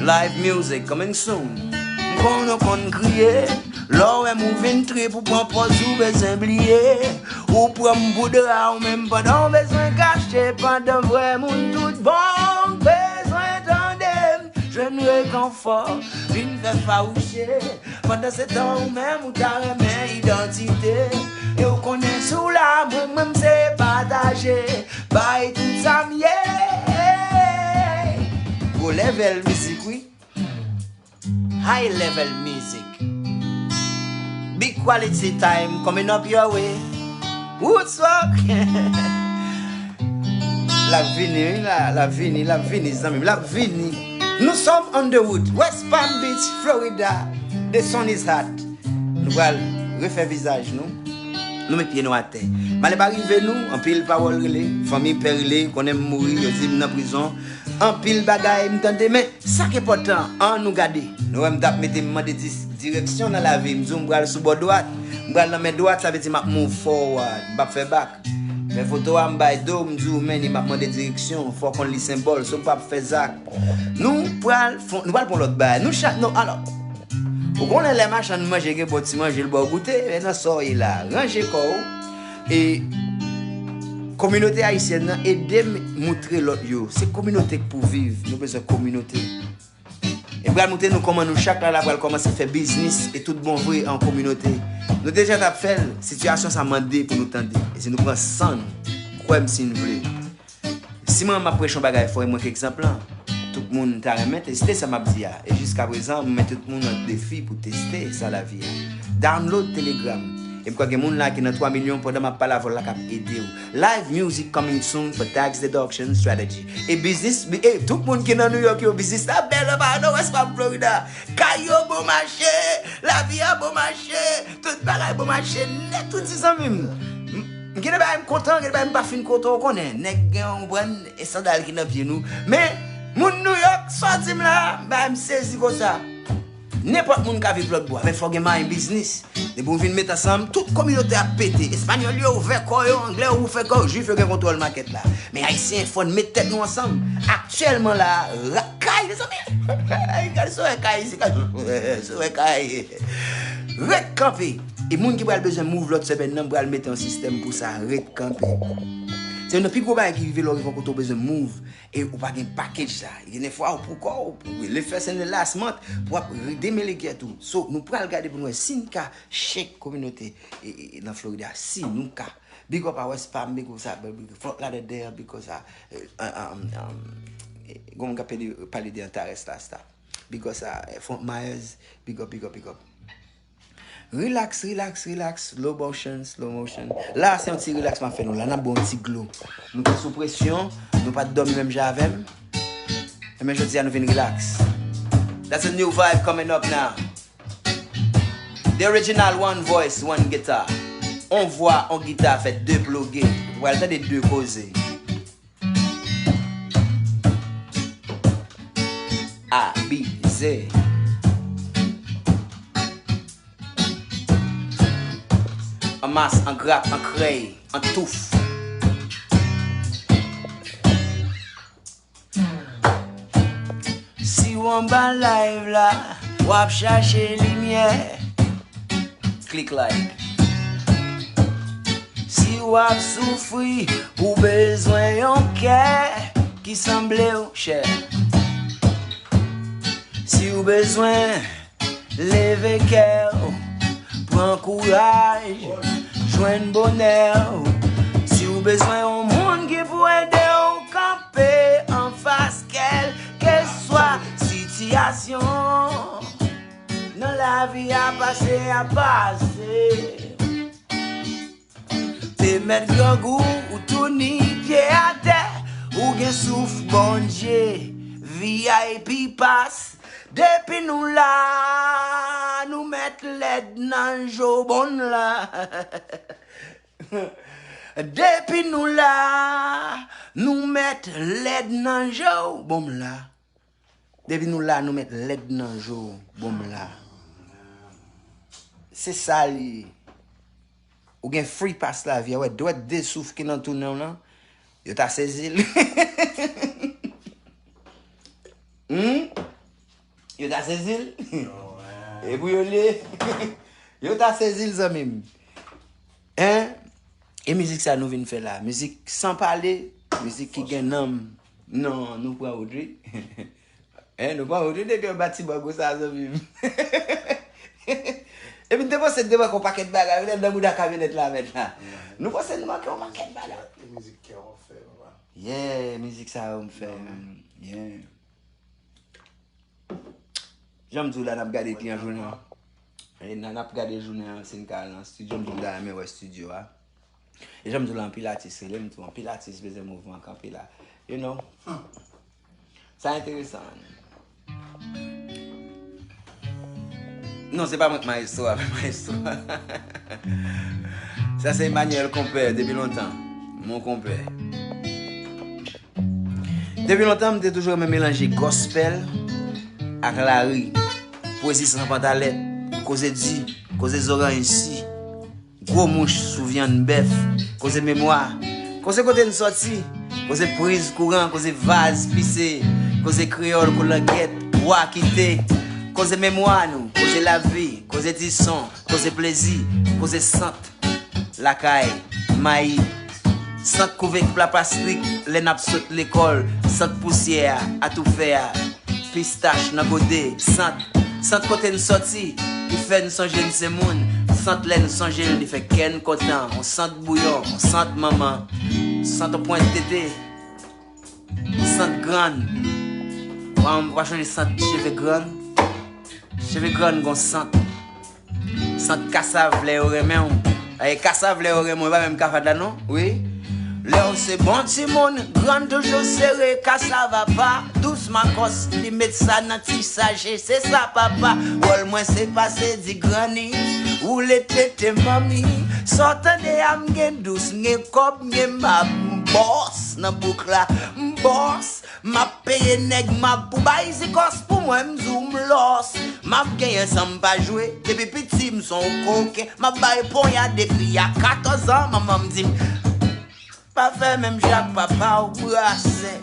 Live music coming soon. M konn ou konn kriye. Lè w wè m ou vin trip, ou pran pòz ou bezwen bliye. Ou pran m pou dra ou menm pandan w bezwen kache. Pandan vrè moun tout bon bezwen tande m. Jwenn rekonfò, vin fè fawouche. Pandan se tan ou menm ou ta renmen idantite. E w konnen sou la mwen, mwen m se pataje. Bay tout sa m ye. Gwo level mizik wi. High level music. Big quality time coming up your way. Roots rock. L ap vini, wi, la, l ap vini, l ap vini, zanmi m, l ap vini. Nous sommes on the road, West Palm Beach, Florida. The sun is hot. Nou pral refè vizaj nou. Nou met pye nou atè. Malè pa rive nou, anpil pawòl rele, fanmi pè rele, konnen m mouri, yo di m nan prizon. Anpil bagay m tande, men sa k enpòtan, an nou gade. Nou wè m t ap mete m mande dis-, direksyon nan lavi, m di w m pral sou bò dwat, m pral nan men dwat, sa vle di m ap move forward, m p ap fè bak. Fè foto a, m bay do, m di w, men, m ap mande direksyon, fò w konn li senbòl, so m p ap fè zak. Nou pral fon, nou pral pran lòt bagay. Nou chak, nou, alò, ou konnen lè machann manje gen bon ti manje l ba w goute, men nan sa w ye la, ranje kò w. E kominote ayisyèn nan, ede m moutre lòt yo. Se kominote k pou viv, nou bezwen kominote. E pral moutre nou kòman nou chak la, la pral kòmanse fè biznis e tout bon vre an kominote. Nou deja t ap fè l, sitiyasyon sa mande pou nou tande. E si nou pran san nou, kwè m si n vle. Si mwen, m ap preche yon bagay fò, e mwen k egzanp lan, tout moun ta renmen teste sa m ap di a. E jiskaprezan, m met tout moun an defi pou teste sa lavi a. Download Telegram. E m kwè gen moun la ki nan twa milyon pandan m ap pale avè w la k ap ede w. Live music coming soon for tax deduction strategy. E biznis, e tout moun ki nan New York yo, biznis la bèl anba nan West Palm Florida. Kay yo bon mache, lavi a bon mache, tout bagay bon mache nèt, ou di zanmi m. M, m gen de bagay m kontan, gen de bagay m pa fin kontan, ou konnen. Nèg gen yon brand e sandal ki nan pye nou. Men, moun New York, sa w di m la, bagay m sezi konsa. Nenpòt moun ka viv lòt bò, men fò gen mayen biznis. Depi w vin met ansanm, tout kominote ap pete. Espanyòl yo ouvè kò yo, anglè yo ouvè kò yo, jwif yo gen kontwòl makèt la. Men ayisyen, fò n met tèt nou ansanm. Aktyèlman la, ra-, kay, mezanmi. Gade si w wè kay isi, gade si w wè kay. Ret kanpe. E moun ki pral bezwen move lòt semèn nan, pral mete yon sistèm pou sa, ret kanpe. Se youn nan pi gwo bagay ki rive lè w rive yon kote w bezwen move. E ou pa gen package sa. Gen de fwa ou pou kò w, ou le first and the last month, pou w ap demele kèt ou. So, nou pral gade pou nou wè si n ka shake kominote e, e, e nan Florida. Si nou ka. Big up a West Palm, big up sa, big up Fort Lauderdale, big up sa, eh, um, um, um, eh, gon moun k ap pale, pale de Antares la, sa. Big up sa, eh, Fort Myers, big up, big up, big up. Relax, relax, relax. Slow motion, slow motion. La, se yon ti relax m ap fè nou la. N ap bwè yon ti glo. Nou te sou presyon, nou pa t dòmi menm jan avè m. Ebyen, jodi a, nou vin relax. That's a new vibe coming up now. The original one voice, one guitar. On vwa, on gita fè de ploge. Ou pral tande de koze. Abize. An mas, an grap, an krèy, an touf. Si w anba live la, w ap chache limyè. Klik like. Si w ap soufri, ou bezwen yon kè ki sanble w chè. Si w bezwen leve kè w, pran kouraj, jwenn bonè w. Si w bezwen yon moun ki pou ede w kanpe anfas kèlkeswa sitiyasyon nan lavi a, pase a pase. Te mèt grangou, ou touni pye atè, ou gen souf Bondye, V I P pass. Depi nou la, nou mèt lèd nan jo bon la. Depi nou la, nou mèt lèd nan jo bon la. Depi nou la, nou mèt lèd nan jo bon la. Se sa li ye. Ou gen free pass lavi a, wè, dwèt de souf ki nan tou nen w lan, yo ta sezi l. Hmm? Yo ta sezi l? E pou yo li ye? Yo ta sezi l, zanmi m. Hein? E mizik sa nou vin fè la? Mizik san pale, mizik ki gen nanm. Non, nou pran wout, wi. Hein, nou pran wout, wi, depi anba ti mango sa, zanmi m. Epi n te panse n te manke yon pakèt bagay, wi, nan bouda kamyonèt la, mèt la. Nou panse n manke yon pakèt bagay. E mizik kè w fè, papa. Yeah, mizik sa yo m fè, man. Yeah. Jan m di w la, n ap gade pi an jounen an. E n, n ap gade jounen an, si n ka al nan estidyo, m di w m ta renmen wè estidyo a. E jan m di w la, anpil atis rele m tou, anpil atis bezwen mouvman kanpe la. You know? Sa enteresan. Non, se pa mwen k mayestwo a, men mayestwo a. Sa se Emmanuel Konpè, depi lontan. Mon konpè. Depi lontan, m te toujou renmen melanje gospel ak lari. Pwezi san pantalèt, koze di, koze zoranj si, gwo mouch sou vyann bèf, koze memwa, koze kote n sòti, koze priz kouran, koze vaz pise, koze kreyòl koulangèt, bwa kite, koze memwa nou, koze lavi, koze dison, koze plezi, koze sant, lakay, mayi, sant kouvèk pla plastik lè n ap sot lekòl, sant pousyè a, atoufè a, pistach nan gode, sant, sant kote n sòti, ki fè n sonje n se moun, sant lè n sonje l, li fè kè n kontan, on sant bouyon, on sant manman, sant on pwent tete, sant grann. Ou pa, ou pa chonje sant cheve grann? Cheve grann gon sant. Sant kasav lè yo renmen w. E kasav lè yo renmen w, e pa menm kav la non, wi. Lè w se bon timoun, grann toujou sere, kasav apa, dous makòs, li met sa nan ti sache, se sa papa. Wòl mwen se pase di granni, woule tete manmi. Sa w tande a m gen dous, m gen kòb, m gen mab, m bòs nan bouk la, m bòs. M ap peye nèg, m ap pou bay zikòs pou mwen, m di w m lòs. M ap genyen san m pa jwe, depi piti m se on koken. M ap bay ponya depi a katòz an, manman m di m, pa fè menm jan ak papa w, brasè,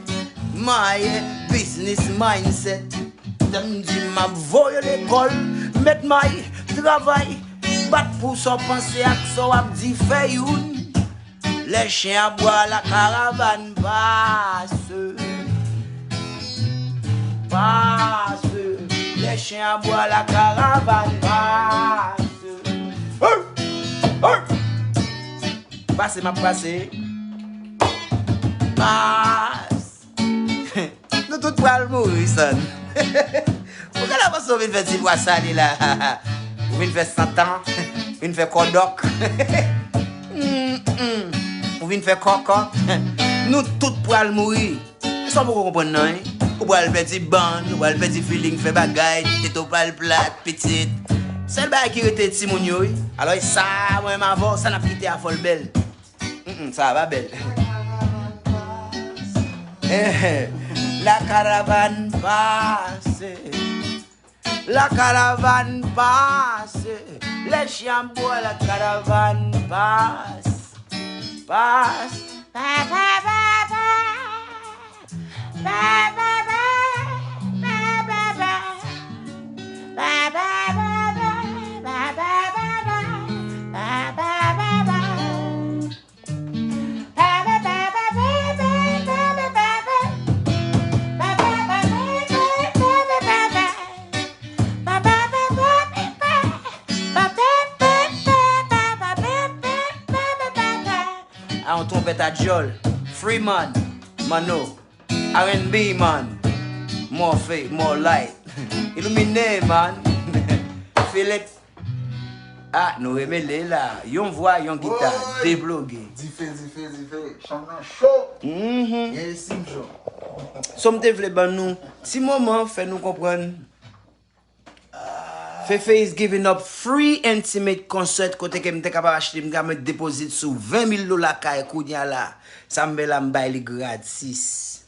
mayè, biznis mindset. Lè m di m ap voye w lekòl, met may, travay, bat pou sa w panse ak sa w ap di, fè youn. Les chiens aboient, la caravane passe. Passe. Les chiens aboient, la caravane passe. Hey! Hey! Pase, m ap pase. Passe. Nou tout pral mouri, San. Ou ka la panse w vin fè ti bwa sale la. Ou vin fè santan. Ou vin fè kòdòk. Mm, mm. Ou vin fè kòkòt. Nou tout pral mouri. Sa w poko konprann nan, en? Ou pral pèdi bann, ou pral pèdi feeling, fè bagay, tete w pral plat, pitit. Sèl bagay ki rete timoun yo, wi. Alò, e sa, mwen menm avè w, sa n ap kite a fò l bèl. Mm, mm, sa a pa bèl. Eh, la caravane passe. La caravane passe. Les chiens aboient, la caravane passe. Passe. Pa, pa, pa, pa. Pa, pa, pa. Pa, pa, pa. Pa, pa, pa, pa. Pa, pa, pa, pa. Pa, pa, pa, pa. A yon twonpèt a djòl. Freeman, Mano, R and B man, more faith, more light. Ilumine man. Feel it. Ah, nou remele la. Yon vwa, yon gita, debloge. Dife, dife, dife. Chanm nan cho. Mhm. Gen esim cho. So m te vle ban nou ti moman, fè nou konprann. Fefe is giving up free intimate concert kote ke m te kapab achte, m ka met depozit sou ven mil dola kay kounya la. Sa m fè la, m bay li gratis.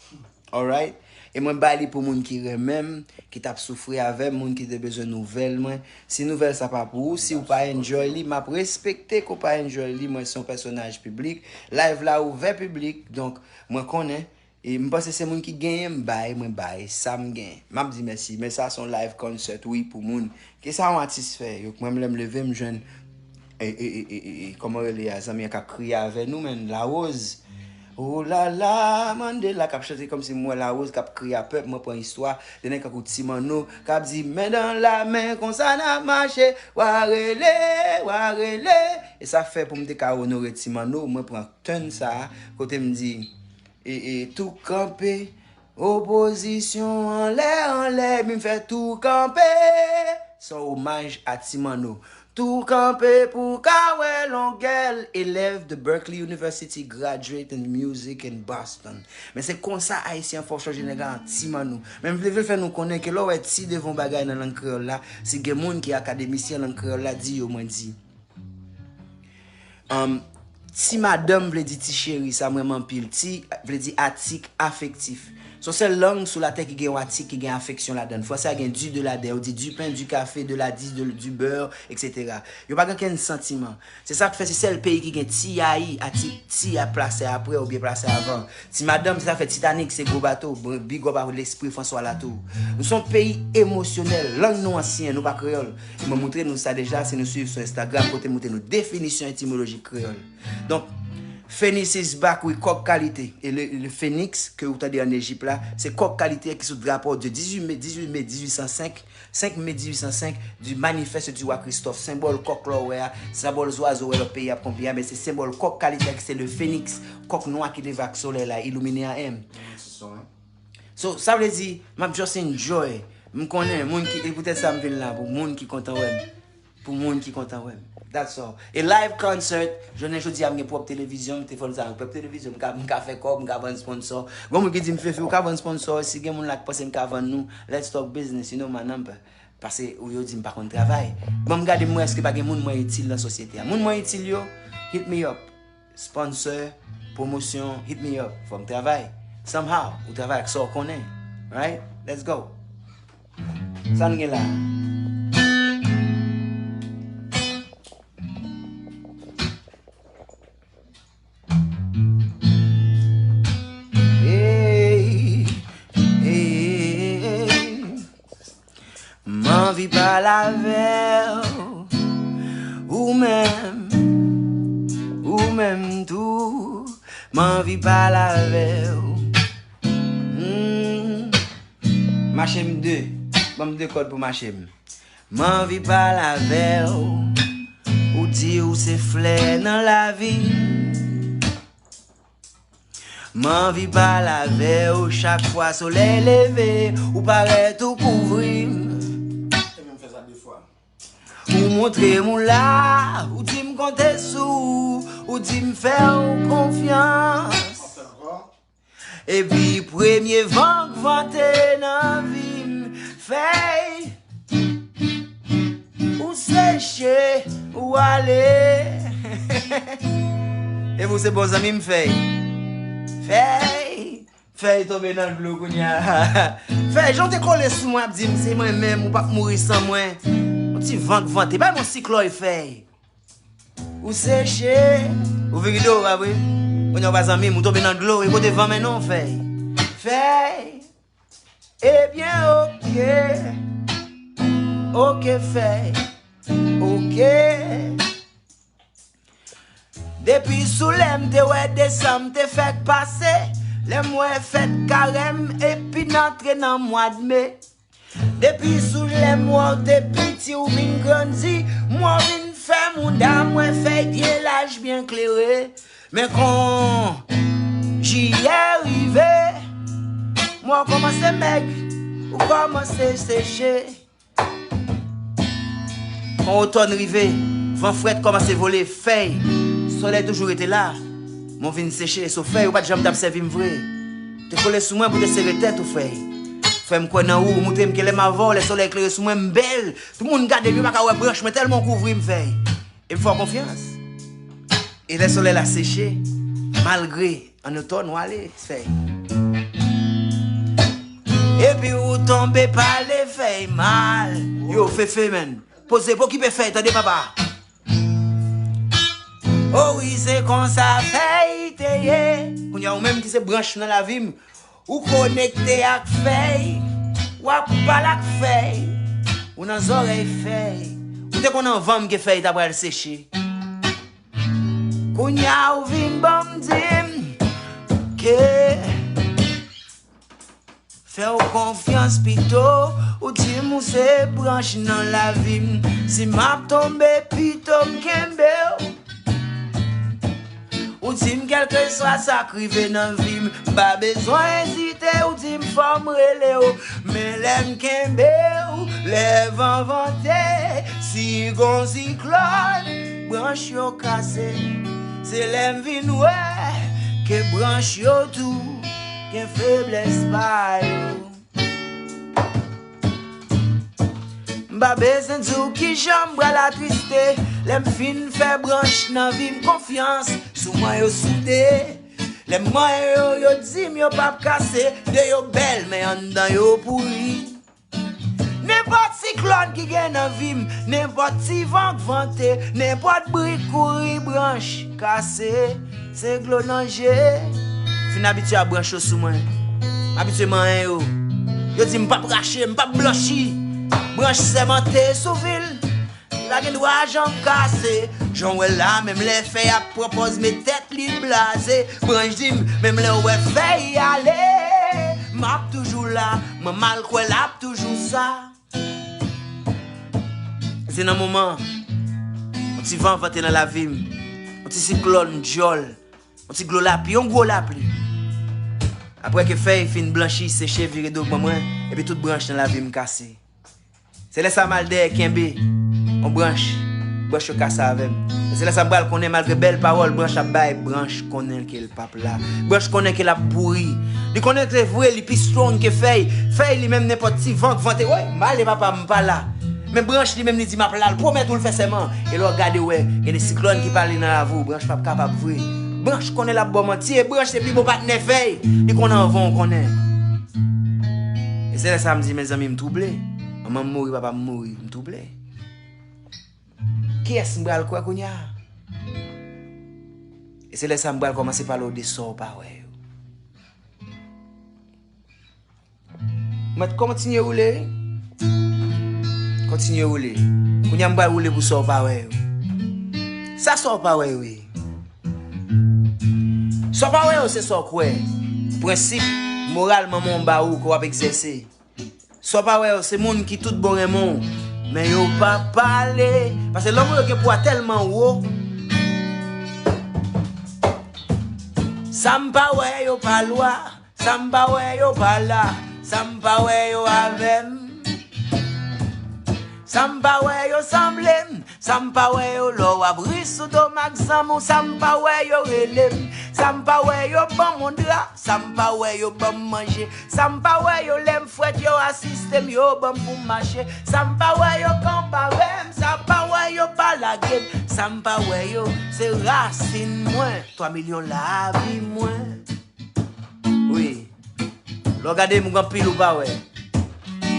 Alright? E mwen bay li pou moun ki renmen m, ki t ap soufri avè m, moun ki te bezwen nouvèl mwen. Si nouvèl sa pa pou ou, si ou pa enjoy li, m ap respekte ke w pa enjoy li. Mwen se yon pèsonaj piblik. Live la ouvè piblik, donk mwen konnen. E m panse se moun ki genyen m bay, mwen bay sa m genyen. M ap di mèsi, men sa se yon live concert, wi, pou moun. Kisa yon atis fè? Yo, mwen, lè m leve, m jwenn e, e, e, e, e, e, kòman rele a, zanmi an k ap kriye avè nou, menn, Larose. Oh la la, Mandela k ap chante kòmsi m wè Larose k ap kriye a pèp, mwen pran istwa de nèg tankou Ti Manno k ap di, men dan la men, konsa n ap mache, w a rele, w a rele. E sa fè pou m te ka onore Ti Manno, mwen pran tèn sa a, kote m di, e, e, tou kanpe, Opozisyon anlè, anlè, epi m fè tou kanpe. Se yon omaj a Ti Manno. Tou kanpe pou ka wè longèl, élève de Berklee University, graduate in music in Boston. Men se konsa Ayisyen an fè w chanje nèg la an Ti Manno. Men m vle, vle fè nou konnen ke lè w wè ti devan yon bagay nan lang kreyòl la, si gen moun ki akademisyen lang kreyòl la, di yo, mwen di. Um, ti madanm vle di ti cheri, sa m renmen anpil. Ti vle di atik afektif. Se yon sèl lang sou latè ki gen yon atik ki gen afeksyon ladan l. Fransè a gen du, de, la, des. Yo di du pain, du café, de la dix, de, du beurre, et cetera. Yo pa gen okenn santiman. Se sa k fè se sèl peyi ki gen ti a i, atik ti a plase apre oubyen plase avan. Ti madanm, se sa k fè Titanic se gwo bato. Big up a lespri François Latour. Nou se yon peyi emosyonèl. Lang nou ansyen, nou pa kreyòl. E mwen moutre nou sa deja, si nou swiv sou Instagram, kote m moutre nou definisyon etimolojik kreyòl. Donk, Phoenix is back, wi, kòk kalite. E le, le phoenix ke ou tande ann Ejip la, se kòk kalite ki sou drapo de dizuit me, dizuit me dizuit san senk, senk me dizuit san senk, du manifeste du roi Christophe. Senbòl kòk la w wè a, senbòl zwazo w wè lòt peyi ap konpli a, men se senbòl kòk kalite a ki se le phoenix, kòk nwa ki leve ak solèy la, ilimine a M. So, sa vle di, m ap just enjoy. M konnen, moun ki, e poutèt sa m vin la, pou moun ki kontan wè m. Pou moun ki kontan wè m. That's all. E live concert, jounen jodi a m gen pwòp televizyon, m te fè l sa, pwòp televizyon, m ka, m ka fè kòb, m ka vann sponsor. Gon moun ki di m, Fefe, ou ka vann sponsor, si gen moun la k panse m ka vann nou, let's talk business, you know my number. Pase ou yo di m pa konn travay. Ban m gade m wè èske pa gen moun mwen itil nan sosyete a. Moun mwen itil yo, hit me up. Sponsor, pwomosyon, hit me up. Fò m travay. Somehow, ou travay ak sa w konnen. Right? Let's go. Sa n gen la? Hey, hey, hey. M anvi pale avè w, ou menm, ou menm tou. M anvi pale avè w. Hmm. Mache m de. Ban m de kòd pou mache m. M anvi pale avè w. Ou di ou se flè nan lavi m. M anvi pale avè w chak fwa solèy leve, ou parèt ou kouvri m. Ou montre m ou la, ou di m konte sou ou, ou di m fè w konfyans. Epi premye van k vante nan vi m, fèy ou seche, ou ale. Epi ou se bon zanmi m, fèy. Fèy, fèy tonbe nan dlo kounye a. Fèy, jan w te kole sou mwen ap di m se mwen menm, ou p ap mouri san mwen. Yon ti van k vante, bay m yon siklòy, fèy. Ou seche. Ou vire do, pa vre? Kounye a ou pa zanmi m, ou tonbe nan dlo, e kote van mennen w, fèy? Fèy. Ebyen, oke. Oke, fèy. Oke. Depi sou lè m te wè desanm te fèk pase, lè m wè fèt karèm epi n antre nan mwa d me. Depi sou lè m wè w te piti ou vin grandi, m wè w vin fè mouda mwen fèy byen laj, byen klere. Men kon jiyè rive, m wè w kòmanse mèg, ou kòmanse seche. Kon otòn rive, van frèt kòmanse vole, fèy, solèy toujou rete la. Men w vin seche, so fèy, ou pa t janm t ap sèvi m vre. Te kole sou mwen pou te sere tèt ou, fèy. Fè m kwè nan ou, ou montre m ke lè m avè w, lè solèy klere sou mwen, m bèl. Tout moun gade m, yo pa ka wè branch mwen, tèlman w kouvri m, fèy. E m fè w konfyans. E lè solèy la seche, malgre an otòn, w ale, fèy. Epi ou tonbe pale, fèy, mal. Yo, Fefe, menn. Poze, pa okipe fèy, tande, papa. O wi, se konsa fèy te ye. Kounye a, ou menm ki se branch nan lavi m, ou konekte ak fèy, w ap pale ak fèy, ou nan zòrèy fèy. Ou te konn anvan m ke fèy ta pral seche. Kounye a, ou vin ban m di m ke fè w konfyans pito, ou di m ou se branch nan lavi m. Si m ap tonbe, pito m kenbe w. Ou di m kèlkeswa sa k rive nan vi m, m pa bezwen ezite, ou di m fò m rele w. Men lè m kenbe w, lè van vante, si gon siklòn, branch yo kase. Se lè m vin wè ke branch yo tou gen feblès pa yo. M pa bezwen di w kijan m pral atriste. Lè m fin fè branch nan vi m konfyans, sou mwen yo soude. Lè m manyen yo, yo di m yo p ap kase. De yo bèl, men anndan yo pouri. Nenpòt siklòn ki gen nan vi m, nenpòt ti van k vante, nenpòt bri k kouri, branch kase, se dlo nan je. Fin abitye a branch yo sou mwen. M abitye manyen yo. Yo di m p ap rache, m p ap blanchi. Branch sèmante sou vi l, li pa gen dwa janm kase. Jan w wè l la, menm lè fèy ap pran pòz met tèt li blaze. Branch di m, menm lè w wè fèy ale, m ap toujou la. Mwen mal kwè l ap toujou sa. Se nan moman yon ti van vante nan lavi m, yon ti siklòn djòl, yon ti gwo lapli, yon gwo lapli. Apre ke fèy fin blanchi, seche, vire do ban mwen, epi tout branch nan lavi m kase. Se lè sa m al dèyè kenbe yon branch, branch yo kase avè m. E se lè sa m pral konnen, malgre bèl pawòl branch ap bay, branch konnen ke l p ap la. Branch konnen ke l ap pouri. Li konnen ke vre, li pi strong ke fèy. Fèy li menm, nenpòt ti van k vante, woy, m ale papa, m pa la. Men branch li menm, li di m ap la, l pwomèt ou, l fè sèman. E lè w gade, w wè, gen de siklòn ki pale nan lavi w, branch p ap kapab vre. Branch konnen l ap ba w manti, e branch se pi bon patnè fèy. Li konnen anvan w konnen. E se lè sa m di, mezanmi, m twouble. Manman m mouri, papa m mouri, m twouble. Kiyès m pral kwè kounye a? E se lè sa m pral kòmanse pale w de sa w pa wè yo. Mèt kontinye woule, wi. Kontinye woule. Kounye a m pral woule pou sa w pa wè yo. Sa sa w pa wè yo ye? Sa w pa wè yo se sa w kwè. Prensip moral manman w ba ou ke w ap egzèse. Sa w pa wè yo se moun ki tout bon renmen w, men yo pa pale. Paske lanmou yo gen pwa tèlman wo. Sa m pa wè yo pa lwa, sa m pa wè yo pa la, sa m pa wè yo avè m. Sa m pa wè yo sanble m, sa m pa wè yo lè w ap ri sou do m ak zanmi w, sa m pa wè yo rele m, sa m pa wè yo ban m yon dra, sa m pa wè yo ban m manje, sa m pa wè yo lè m frèt yo asiste m, yo ban m pou m mache, sa m pa wè yo kanpe avè m, sa m pa wè yo pa lage m, sa m pa wè yo se rasin mwen, twa milyon lavi mwen. Wi. Lè w gade m, ou gen anpil ou pa wè.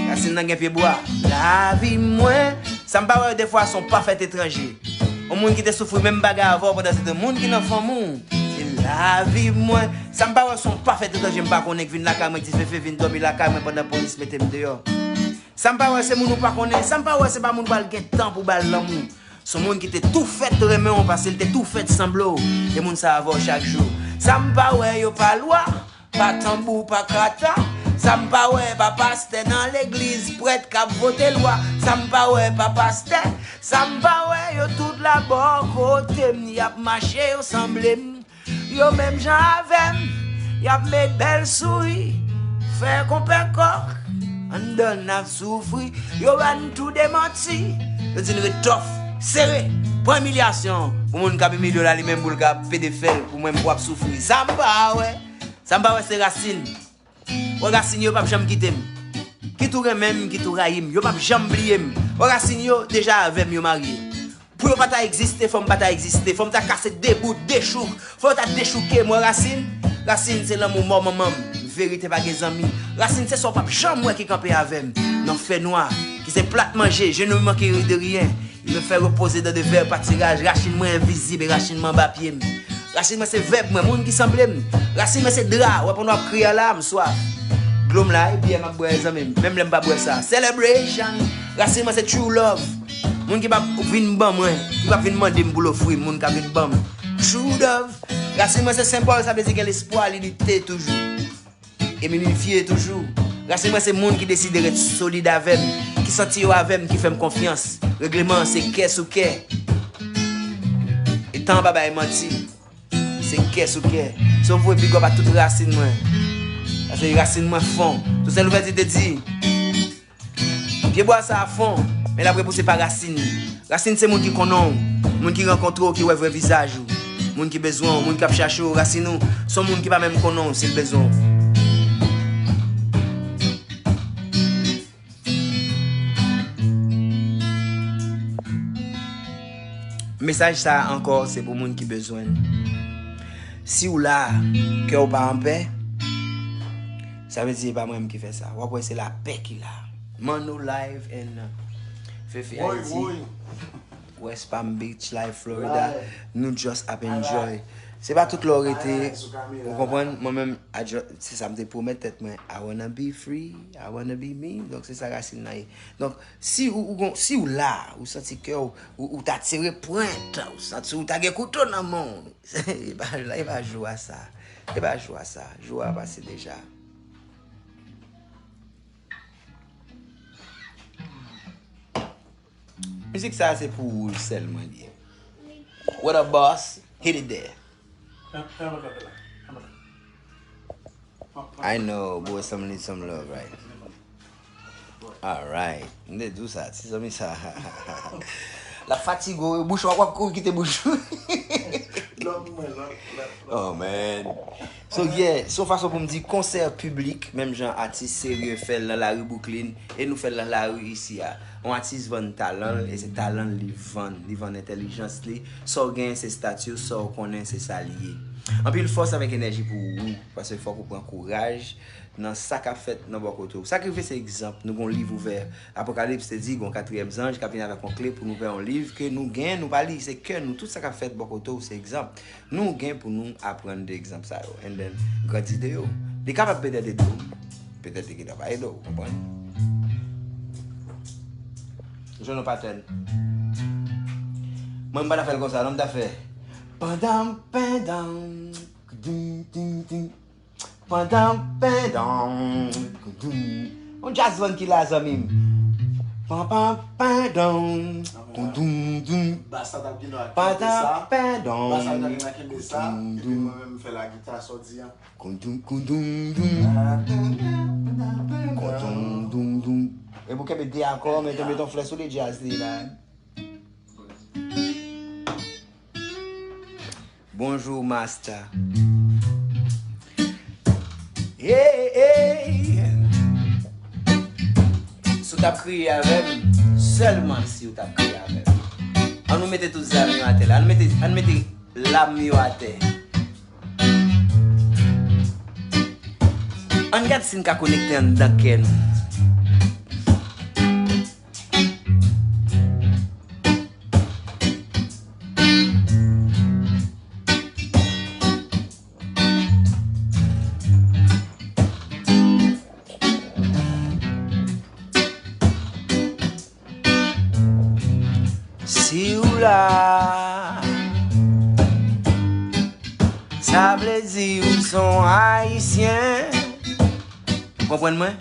Rasin nan gen pye bwa. Lavi mwen. Sa m pa wè yo defwa se yon pafè etranje. Yon moun ki te soufri menm bagay avè w pandan se te moun ki nan fanmi w. Se lavi mwen. Sa m pa wè se yon pafè etranje m pa konnen k vin lakay mwen, k di Fefe vin dòmi lakay mwen pandan polis mete m deyò. Sa m pa wè se moun ou pa konnen. Sa m pa wè se pa moun ou pral gen tan pou ba l lanmou. Se yon moun ki te tou fèt renmen w paske l te tou fèt sanble w. E moun sa avè w chak jou. Sa m pa wè yo pa lwa, pa tanbou, pa kata. Sa m pa wè pa pastè nan legliz, prèt k ap vote lwa. Sa m pa wè pa pastè. Sa m pa wè yo tout la bò kote m, y ap mache, yo sanble m. Yo menm jan avè m, y ap met bèl souri, fè konpè kòk, anndan n ap soufri. Yo ba n tou de manti, yo di n ret tòf, sere, pran imilyasyon. Pou moun k ap imilye w la, li menm pou l ka pede fè l, pou mwen m pou ap soufri. Sa m pa wè, sa m pa wè se rasin. Wè rasin yo p ap janm kite m. Kit ou renmen m, kit ou rayi m, yo p ap janm bliye m. Wè rasin yo deja avè m, yo marye. Pou yo pa ta egziste, fò m pa ta egziste. Fò m ta kase de bout, dechouk. Fò yo ta dechouke m. Wè rasin, rasin se lanmou mò manman m. Verite pa gen zanmi. Rasin se sa w p ap janm wè ki kanpe avè m. Nan fènwa, ki se plat manje, je ne manquerai de rien. Il me fait reposer dans de verts pâturages. Rasin mwen envizib e rasin mwen anba pye m. Rasin mwen se vèb mwen, moun ki sanble m. Rasin mwen se dra, wè pandan w ap kriye a la, m swaf. Dlo m la, e byè m ap bwè, zanmi m. Menm lè m pa bwè sa. Celebration. Rasin mwen se true love. Moun ki p ap vin ban mwen, ki p ap vin mande m pou l ofri m, moun k ap vin ban m. True love. Rasin mwen se senbòl, sa vle di gen lespwa, li lite toujou. E m inifye toujou. Rasin mwen se moun ki deside ret solid avè m, ki santi yo avè m, ki fè m konfyans. Regleman an se kè sou kè. E tan an pa bay manti. Kè sou kè. Se yon vre big up a tout rasin mwen. Paske rasin mwen fon. Toussaint Louverture te di, pyebwa sa a fon, men l ap repouse pa rasin li. Rasin se moun ki konnen w, moun ki rankontre w, ki wè vrè vizaj ou. Moun ki bezwen w, moun k ap chache w. Rasin ou se yon moun ki pa menm konnen w si l bezwen w. Mesaj sa a ankò, se pou moun ki bezwen l. Si w la, kè w pa anpè, sa vle di se pa mwen menm ki fè sa. W ap wè se lapè ki la. Manno Live and Fefe Haiti. West Palm Beach Live, Florida. Nou just ap enjoy. Se pa tout lè w rete, ou konprann? Mwen menm, I ju- se sa m te pwomèt tèt mwen. I wanna be free, I wanna be me. Donk, se sa rasin nan ye. Donk, si ou, ou gon- si w la, ou santi kè w, ou, ou ta tire pwent, ou santi ou ta gen kouto nan men w, e pa, e pa jou a sa. E pa jou a sa. Jou a pase deja. Mizik sa a se pou ou sèlman li ye. What up, boss? Hit it there. I know, boy, some need some love, right? Alright. M te di w sa, ti zanmi sa. L ap fatige w, bouch ou, w ap kouri kite bouch ou. Lòt mwen, lòt, lòt, lòt. Oh, man. So, yeah, se yon fason pou m di konsè piblik, menm jan atis serye fè l nan lari Brooklyn, e nou fè l nan lari isi a. Yon atis vann talan l, e se talan l li vann. Li vann entèlijans li. Sa w genyen, se estati w, sa w konnen, se sa l ye. Anpil fòs avèk enèji pou ou, paske fòk ou pran kouraj nan sa k ap fèt nan bò kote w. Sa k rive, se egzanp. Nou gon liv ouvè. Apokalips te di, gon katriyèm zanj k ap vin avèk yon kle pou n ouvè yon liv ke nou genyen, nou pa li. Se kè nou. Tout sa k ap fèt bò kote w, se egzanp. Nou gen pou nou aprann de egzanp sa yo. And then, grandi de yo. Li kapab petèt ede w. Petèt li gentan pa ede w, konprann? Jwenn yon patèn. Mwen, m pa ta fè l konsa, non, m ta fè. Pandan, pandan, ding, ding, ding. Pandan, pandan, ding. Yon jazz band ki la, zanmi m. Pan, pan, pandan, ding, ding, ding. Bas la t ap gen dwa kenbe sa. Pandan, pandan, bas la t ap gen dwa kenbe sa, ding, ding, epi ding, mwen menm m fè la gita, sa w di an. Kondon, kondon, dong. Kondon, dong, dong. E pou kenbe de akò, men te met yon flè sou li, jazz li la. Bonjou, masta. Hey, hey. Si w t ap kriye avè m, sèlman si w t ap kriye avè m. An nou mete tout zam yo atè la. An nou mete, an nou mete lam yo atè. Ann gad si n ka konekte anndan kè nou. Si w la, sa vle di ou s on Ayisyen. Ou konprann mwen?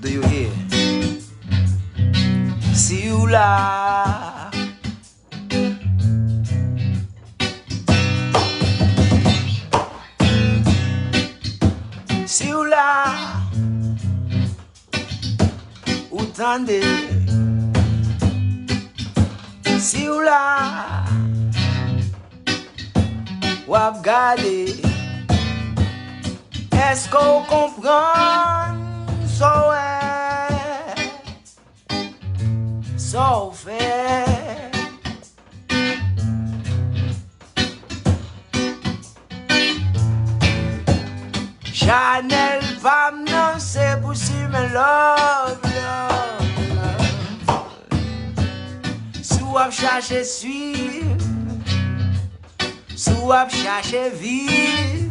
Do you hear? Si w la, si w la, ou tande, si w la, w ap gade, èske w konprann sa w wè, sa w fè? Chanèl pa m nan se pou simen love, love, love. Si w ap chache swiv, si w ap chache viv,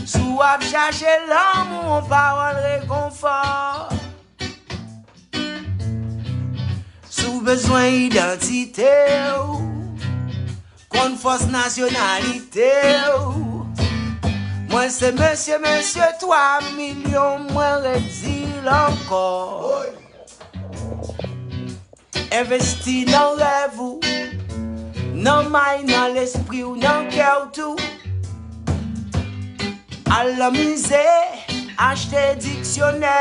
si w ap chache lanmou, pawòl rekonfò. Si w bezwen idantite w, konn fòs nasyonalite w. Mwen se mesye, mesye twa milyon, mwen redi l ankò. Envesti nan rèv ou, Nan may, nan lespri w, nan kè w tou. Al nan mize, achte diksyonè.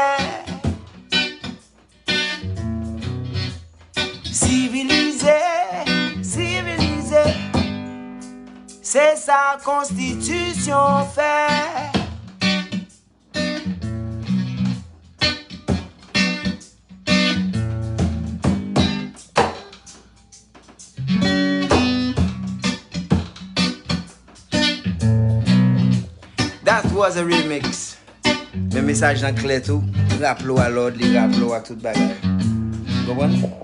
Sivilize, sivilize. Se sa konstitisyon fè. That was a remix. Men mesaj lan klè tou. Raple w a lòd, li raple w ak tout bagay. Ou konprann?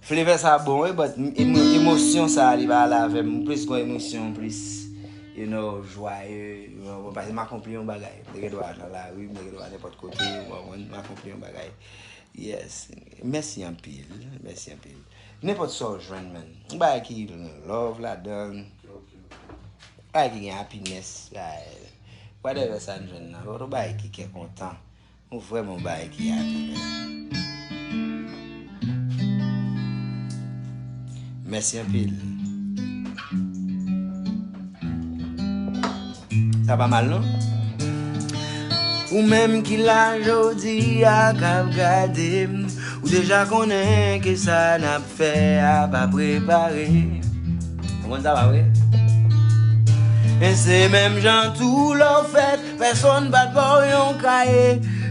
Flavor sa bon, wi, but emo- emosyon sa li pa ale avè m. M plis gon emosyon, plis, you know, jwaye, you know, paske m akonpli yon bagay. M te gen dwa nan lari, m te gen dwa nenpòt kote, ou konprann, m akonpli yon bagay. Yes. Mèsi anpil, mèsi anpil. Nenpòt sa w jwenn, man. Yon bagay ki gen love ladan l. Yon bagay ki gen happiness. Bagay, whatever sa n jwenn nan. Yon bagay ki kè kontan. Ou vrèman yon bagay ki happy, man. Mèsi anpil. Sa pa mal, non? Ou menm ki la jodi a k ap gade m, ou deja konnen ke sa n ap fè a pa prepare. Ou konn sa pa vre? E se menm jan tou lè w fèt, pèsonn pa t ba w yon kaye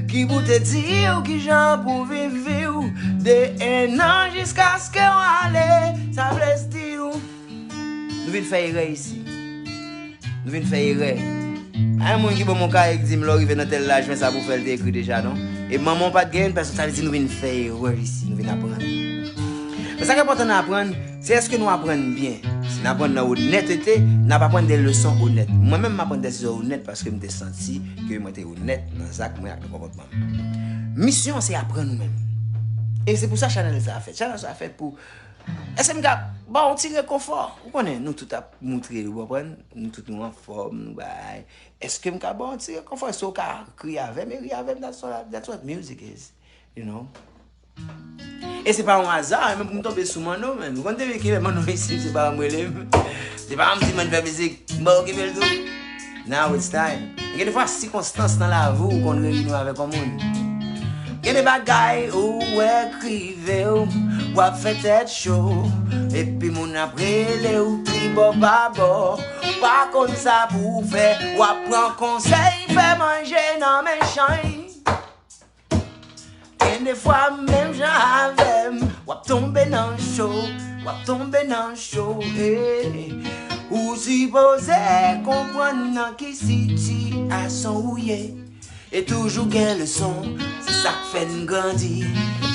ki pou te di w kijan pou viv vi w de en an jiskaske w ale. Sa vle di w, nou vin fè erè isi. Nou vin fè erè. Pa gen moun ki ban m yon kaye ki di m lè w rive nan tèl laj, men sa pou w fè l te ekri deja, non. E manman w pa t genyen l, pèsonn, sa vle di nou vin fè erè isi, nou vin aprann. Men sa k enpòtan n aprann, se èske nou aprann byen. Si n aprann nan onètete, n ap aprann de leson onèt. Mwen menm, m aprann de leson onèt paske m te santi ke mwen te onèt nan zak mwen ak nan konpòtman m. Misyon an se aprann ou menm. E se pou sa chanèl sa fèt. Chanèl sa fèt pou Èske m ka ba w ti rekonfò? Ou konnen, nou tout ap moutre, ou konprann? Nou tout nou anfòm, nou bay. Èske m ka ba w ti rekonfò? Èske w ka kriye avè m e ri avè m? That's what, that's what music is, you know? E se pa yon aza, menm pou m tonbe sou Manno, menm. Ou konn depi kilè Manno isi, se pa m rele m. Se pa m di mwen fè mizik, m pa okipe l tou. Now it's time. Gen de fwa, sikonstans nan lavi w konn reyini w avèk yon moun. Gen de bagay ou wè k rive w, w ap fè tèt cho. Epi moun ap rele w tribò pa bò. Pa konn sa pou w fè, w ap pran konsèy, fè manje nan men chay. Gen de fwa menm jan avè m, w ap tonbe nan cho, w ap tonbe nan cho, eh. Ou sipoze konprann nan ki sitiyasyon ou ye. E toujou gen leson, se sa k fè n grandi.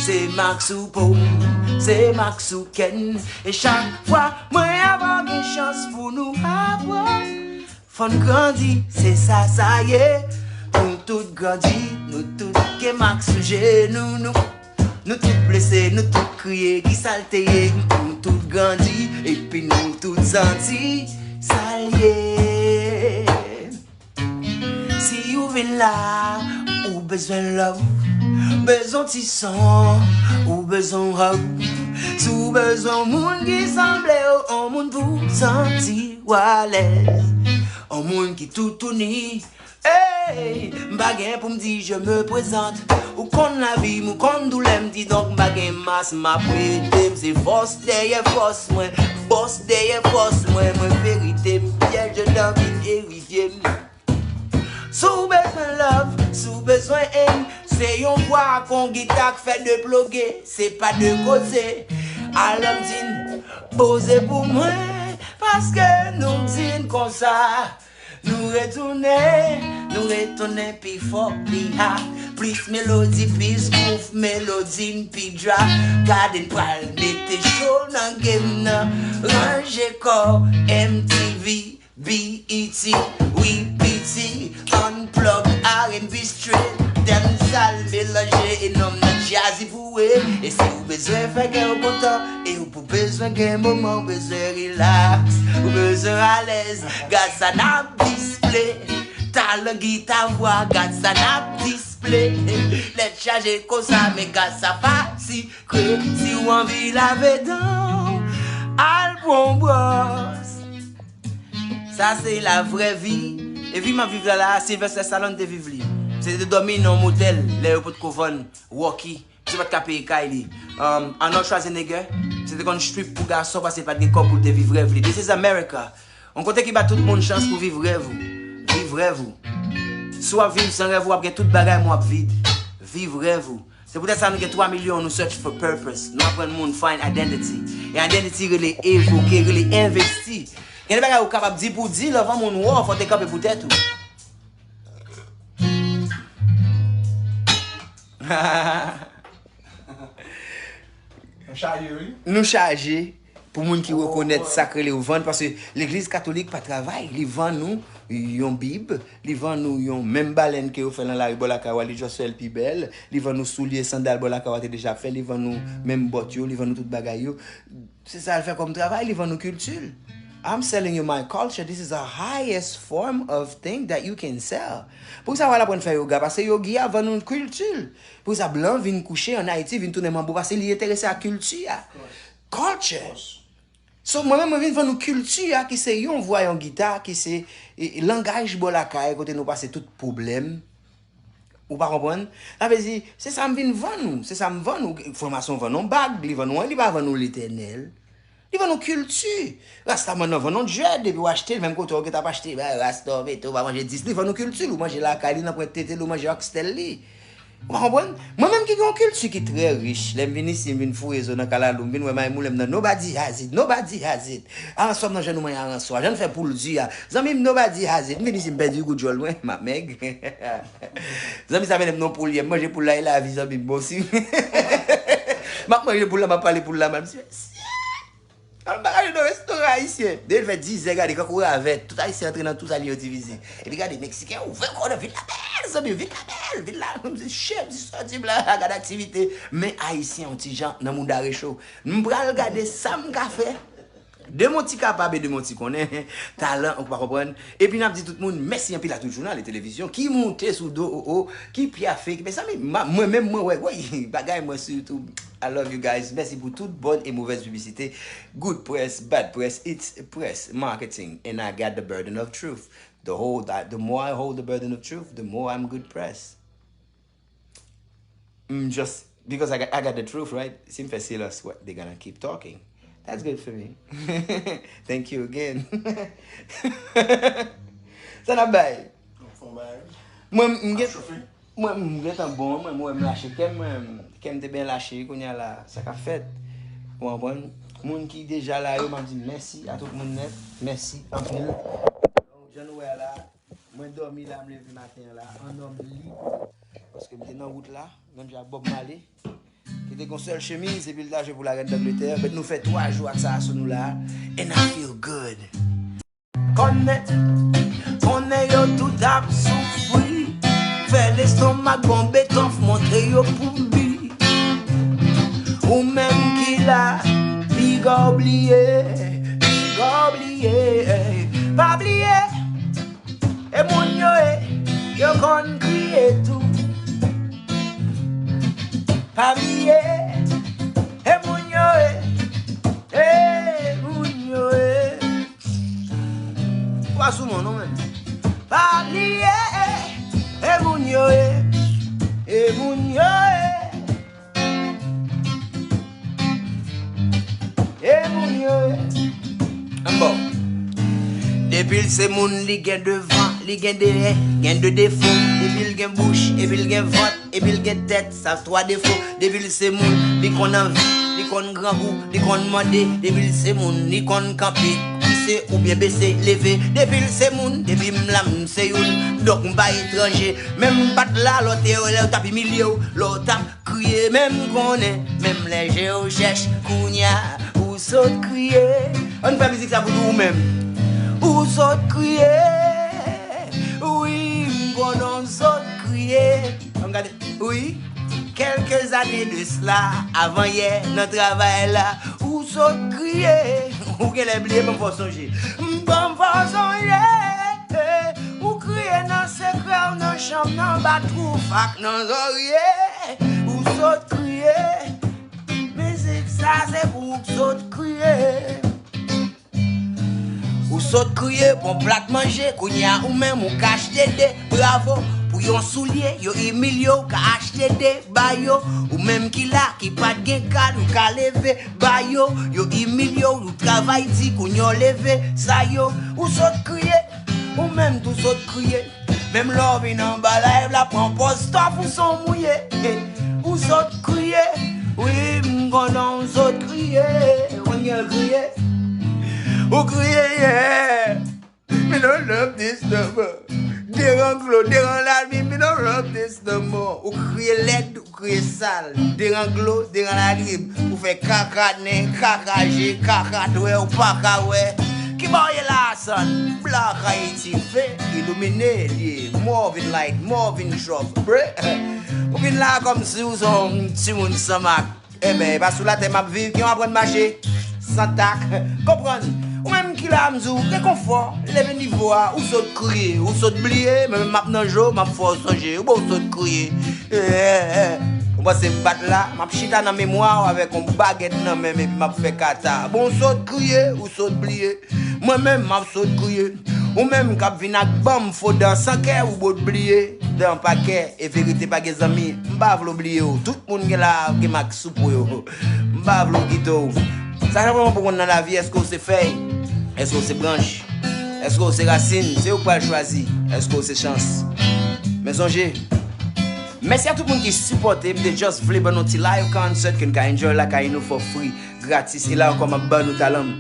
Se mak sou po m, se mak sou kè n. E chak fwa mwen avè w gen chans pou nou aprann. Fò n grandi, se sa sa ye. Nou tout grandi, nou tout gen mak sou jenou nou. Nou tout blese, nou tout kriye, ki sa l te ye? Nou tout grandi, epi nou tout santi sa l ye. Si ou vin la, ou bezwen love, bezwen ti son, ou bezwen hug. Si w bezwen yon moun ki sanble w, yon moun pou w santi w alèz. Yon moun ki toutouni. Ey, m pa gen pou m di je me présente. Ou konn lavi m, ou konn doulè m, didonk m pa gen mas, m ap rete, m se fòs dèyè fòs mwen, bòs dèyè bòs mwen, mwen verite m, pyèj dan vin erifye m. Si w bezwen love, si w bezwen en, se yon vwa ak yon gita k fè de ploge, se pa de koze. Alò m di n, poze pou mwen, paske nou di n konsa. Nou retounen, nou retounen pi fò, pi ha. Plis melodi, plis groove, melodi n pi dra. Gade n pral mete cho nan game nan. Ranje kò, M T V, B E T, wi piti, unplug, R and B straight, dancehall melanje e nonm nan jazzy pou e. E si w bezwen fè kè w kontan, e w pou bezwen gen moman w bezwen relax, ou bezwen alèz, gad sa n ap display. Talan gita vwa, gad sa n ap display. Lèt chaje konsa, men gad sa fasikre. Si w anvi lave dan w, Al pran yon bwòs. Sa se la vrè vi. E vi m ap viv la la, Sylvester Stallone te viv li. Se te dòmi nan yon motèl lè yo potko vann Rocky. Misye pa t ka peye kay li. Um, Arnold Schwarzenegger, se te konn strip pou gason paske li pa t gen kòb pou l te viv rèv li. This is America. Yon kote ki ba tout moun chans pou viv rèv ou. Viv rèv ou. Si w ap viv san rèv ou, w ap gen tout bagay, men w ap vid. Viv rèv ou. Se poutèt sa nou gen twa milyon, nou search for purpose. Nou aprann moun find identity. E identity rele evoke, rele envesti. Gen de bagay ou kapab di pou di, lè yon moun wè w, fò w te kanpe pou tèt ou. Nou chaje, wi. Nou chaje pou moun ki rekonèt sa k rele yo vann, paske legliz katolik pa travay, li vann nou yon bib, li vann nou yon menm balèn ke yo fè nan lari bò lakay ou a, li just fè l pi bèl, li vann nou soulye, sandal bò lakay ou a te deja ap fè, li vann nou menm bòt yo, li vann nou tout bagay yo. Se sa l fè kòm travay, li vann nou kilti l. I'm selling you my culture. This is the highest form of thing that you can sell. Poukisa w al aprann fè yoga? Paske yogi a vann nou kilti l. Poukisa blan vin kouche ann Ayiti, vin tounen manbo? Paske li enterese ak kilti a. Culture. So, mwen menm, mwen vin vann nou kilti a, ki se yon vwa, yon gita, ki se e, e, langaj bò lakay, kote nou pase tout pwoblèm. Ou pa konprann? Sa vle di, se sa m vin vann ou, se sa m vann ou. Fòmasyon vann ou bag, li vann ou, li pa vann ou letènèl. Li vann ou kilti. Rastaman nan vann ou dread, epi w achte l, menm kote w gentan ap achte, ba, rasta w mete, w pa manje dis, li vann ou kilti l, ou manje lakay li, nan pwent tete l, ou manje oxtail li. Ou pa konprann? Mwen menm ki gen yon kilti ki trè rich, lè m vin isi, m vin foure zo nan kalalou, m vin wè may moule m nan, nobody has it, nobody has it. Aranswa m nan jan nou manyen aranswa, jan n fè poul di a. Zanmi m, nobody has it. M vin isi, m pèdi goudjòl mwen, m ap mèg. Zanmi sa mennen m nan poul yè, m manje poul la, e lavi, zanmi m, bon si. M ap manje poul la, m ap pale poul la mal. M di, mesye! Al bagay nan restoran ayisyen. Depi l fè dizè, gade, kankou ravèt. Tout ayisyen antre nan tout sa li yo divize. Epi gade, meksiken ouvè kò nan vin la bèl, zanmi, vin la bèl, vin la. M di, shit, m di, sòti m la, gade aktivite. Men ayisyen yon ti jan nan mouda recho. M pral gade sa m ka fè. De mon ti kapab e de mon ti konnen, talan, ou pa konprann. Epi n ap di tout moun, mèsi anpil a tout jounal e televizyon ki moute sou do o o, ki pyafe, ki, mezanmi, ma- mwen menm, mwen wè, woy, bagay mwen sou YouTube. I love you guys. Mèsi pou tout bòn e movèz piblisite. Good press, bad press, it's press marketing. And I got the burden of truth. The whole, the, the more I hold the burden of truth, the more I'm good press. Mm, just because I got, I got the truth, right? Si m fè silans, what, they gonna keep talking. That's good for me. Thank you again. Sa n ap bay? Fon bagay. Mwen, m gen, mwen, m gentan bon, mwen, mwen, m lache kè m, mwen, kè m te byen lache, kounye a la, sa k ap fèt? Ou konprann? Moun ki deja la yo, m ap di mèsi a tout moun nèt. Mèsi anpil. Jan nou wè a la, mwen dòmi la, m leve maten an la, an nonm lib. Paske m te nan wout la, menm jan ak Bob Marley, ki te gon sèl chemiz, epi l ta jwe pou larèn Dangletè. But nou fè twa jou ak sa a sou nou la, and I feel good. Kònèt, konnen yo tout ap soufri. Fè lestomak bon beton, montre yo pou li. Ou menm ki la, piga w bliye, piga w bliye, pa bliye. E moun yo e, yo konn kriye tou. Pa bliye, e moun yo e, e moun yo e. Ou pa sou mwen non menm. Pa bliye, e moun yo e, e moun yo e. E moun yo e. Anbò. Depi l se moun, li gen devan, li gen dèyè, gen de defo. Depi l gen bouch, epi l gen vant, epi l gen tèt, sa twa defo. Depi l se moun, li konn anvi, li konn grangou, li konn mande. Depi l se moun, li konn kanpe, pise oubyen bese, leve. Depi l se moun, depi m la, m se youn, donk m pa etranje. Menm m pa t la, lè w te, lè yo t ap imilye w, lè w t ap kriye, men m konnen, menm lè je w chèch, kounye a, ou sot kriye. Ann fè mizik sa pou nou menm. Ou sot kriye. Wi, m konnen w sot kriye. Ann gade, wi. Quelques années de cela, avan yè, nan travay la, ou sot kriye. Ou genlè bliye, ban m fè w sonje. Ban m fè w sonje. Ou kriye nan sekrè w, nan chanm, nan batwou, fak nan zòrye. Ou sot kriye. Mizik sa se pou w k sot kriye. Ou sot kriye pou yon plat manje, kounye a ou menm ou ka achte de. Bravo pou yon soulye, yo imilye w, ka achte de ba yo. Ou menm ki la, ki pa t gen kad, ou ka leve ba yo. Yo imilye w, ou travay di, kounye w leve sa yo. Ou sot kriye, ou menm tou sot kriye. Menm lè w vin anba live la, pran pòz tòf ou son mouye. Ou sot kriye, wi, m konnen w sot kriye. Ou konn gen kriye, ou kriye, yeah. Mi no love this no more. Deran glo, deran lami, mi no love this no more. Ou kriye lèd, ou kriye sal. Deran glo, deran lagrim. Ou fè kaka nen, kaka je, kaka dwè, ou pa ka wè. Ki bò w ye la, son? Black Haiti fè ilimine, li ye Morvin Light, Morvin Trump, bre. Ou vin la kòmsi ou se yon timoun san mak. Enben, e pa sou latè m ap viv, ki w aprann mache san tak. Konprann? Ou menm ki la, m di w, rekonfò, leve nivo a, ou sot kriye, ou sot bliye, men m ap nan je w, m ap fè w sonje, ou bon, ou sot kriye. Eh, eh, eh. Ou panse m pa t la, m ap chita nan memwa w avèk yon bagèt nan men m epi m ap fè kata. Bon, ou sot kriye, ou sot bliye. Mwen menm, m ap sot kriye. Ou menm k ap vin ak banm fo dan san kè, ou bòt bliye. Dan pa kè, e verite pa gen zanmi. M pa vle w bliye w. Tout moun gen la, gen mak sou po yo. M pa vle w kite w. Sa k ap pran pou konn nan lavi, èske w se fèy? Èske w se branch? Èske w se rasin? Se ou k pral chwazi. Èske w se chans? Men sonje, mèsi a tout moun ki sipòte. M te just vle ban nou ti live concert ke n ka enjoy lakay nou for free, gratis. E la ankò, m ap ban nou talan m.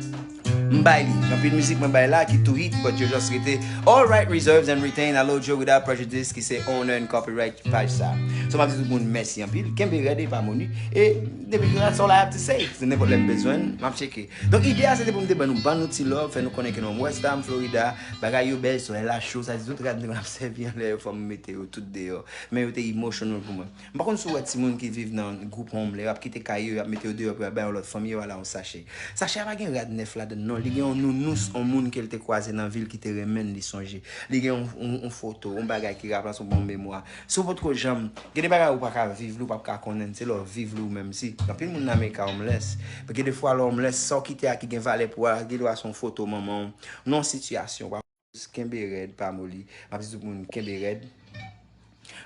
M bay li. Gen anpil mizik mwen bay la ki tou hit, but yo just rete All Right, Reserves and Retain, Aloe Joe Without Prejudice, ki se owner and copyright paj sa. So, m ap di tout moun mèsi anpil. Kenbe rèd e pa moli. E depi that's all I have to say. Se nenpòt lè m bezwen, m ap tcheke. Donk, ide a, se te pou m te ban nou, ban nou ti love, fè nou konnen ke nou West Palm, Florida, bagay yo bèl, solèy la cho, sa di tout rad nou ap sèvi anlè yo, fò m mete yo tout deyò. Men yo te emotional pou mwen. M pa konn si w wè timoun ki viv nan group home, lè y ap kite kay yo, y ap mete yo deyò pou y al bay yon lòt fanmi, yo al a yon sache. Sache a pa gen rad nèf ladan l non, li gen yon nounous, yon moun ke l te kwaze nan vi l ki te renmen l, li sonje. Li gen yon, yon, yon foto, yon bagay ki raplase yon bon memwa. Si w potko janm, gen de bagay ou pa ka viv li, ou p ap ka konnen l, se lè w viv li ou menm. Si anpil moun nan America homeless, men gen de fwa lè w homeless, sa w kite a ki gen valè pou ou a, gen dwa se yon foto manman w, nan yon sitiyasyon, w ap kenbe rèd, pa moli. M ap di tout moun kenbe rèd.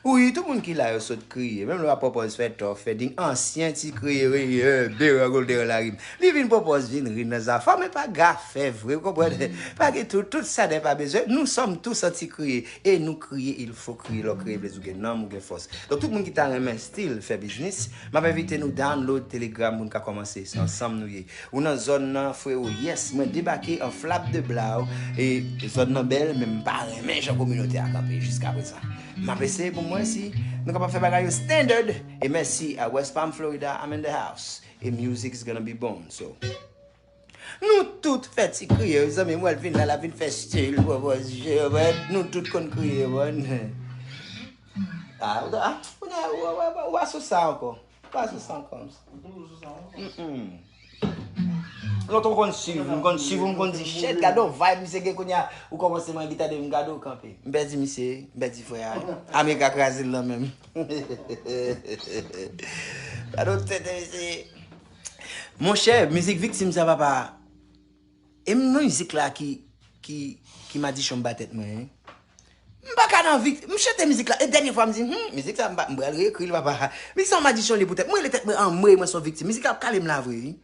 Wi, tout moun ki la yo sot kriye. Menm lè w ap pwopòz fè tòf, fè ding, ansyen ti kriye, wi, eh, deran gol, deran larim. Li vin pwopòz vin ri nan zafè, men pa gafè vre, w konprann? Pa gen tout, tout sa nèg pa bezwen. Nous sommes tous an ti kriye. E nou kriye, il faut crier, lè w kriye, vle di w gen nanm, ou gen fòs. Donk, tout moun ki ta renmen still fè biznis, m ap envite nou download Telegram pou n ka kòmanse. Se ansanm nou ye. Ou nan zòn nan, frewo? Yes, mwen debake an flap de blaw. E zòn nan bèl, men m pa renmen jan kominote a kanpe jiskaprezan. M ap eseye pou m wè si nou kapab fè bagay yo standard. E mèsi a West Palm, Florida, I'm in the house. E music is gonna be born, so. Nou tout fè ti kriye, zanmi m, wè l vin la, l ap vin fè stil, wè, wè, je, wè, nou tout konn kriye, wè. Ah, ou ta, ah, ou ta, ou, ou, ou, ou pa sou sa ankò. Ou pa sou sa ankò. Mm-mm. Lòt ou konn swiv, m konn swiv ou, m konn di, shit, gade yon vibe misye gen kounye a, ou kòmanse mwen gita de m gade w kanpe. M pèdi misye, m pèdi frè a. Amerika kraze l lan menm. Gade yon tèt misye. Monchè, mizik viktim sa, papa. E m nan mizik la ki, ki, ki madichon m ba tèt mwen, hein. M pa ka nan vik-, m chante mizik la. E dènye fwa m di, hmm, mizik sa m pa, m pral reekri l, papa. Mizik sa yon madichon li pou tèt mwen. Mwen rele tèt mwen anmwe, mwen se yon viktim. Mizik la ap kale m la vre, wi.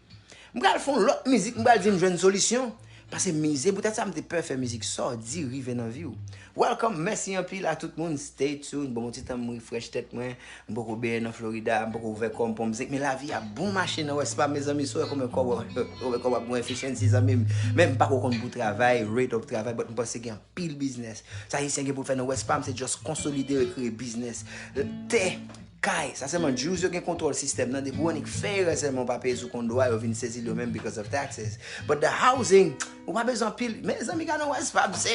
M pral fè yon lòt mizik, m pral di m jwenn solisyon. Paske mize, poutèt sa m te pè fè mizik. Sa w di rive nan vi w. Welcome, mèsi anpil a tout moun. Stay tuned. Bon, yon ti tan m refresh tèt mwen. M poko benyen nan Florida, m poko ouvè kò m pou mizik, men lavi ap bon mache nan West Palm, mezanmi, si w wè kòman kòb, w wè kòb ap bon efficiency, zanmi m. Men m pako konn pou travay, rate up travay, but m panse gen anpil biznis. Sa Ayisyen gen pou l fè nan West Palm, se just konsolide, rekreye biznis. Tè, kay, sa sèlman Jews yo gen kontwòl sistèm nan, depi w annik fè erè sèlman w pa peye sou kondo a, yo vin sezi l yo menm because of taxes. But the housing, ou pa bezwen anpil. Mezanmi, gade yon West Palm, se,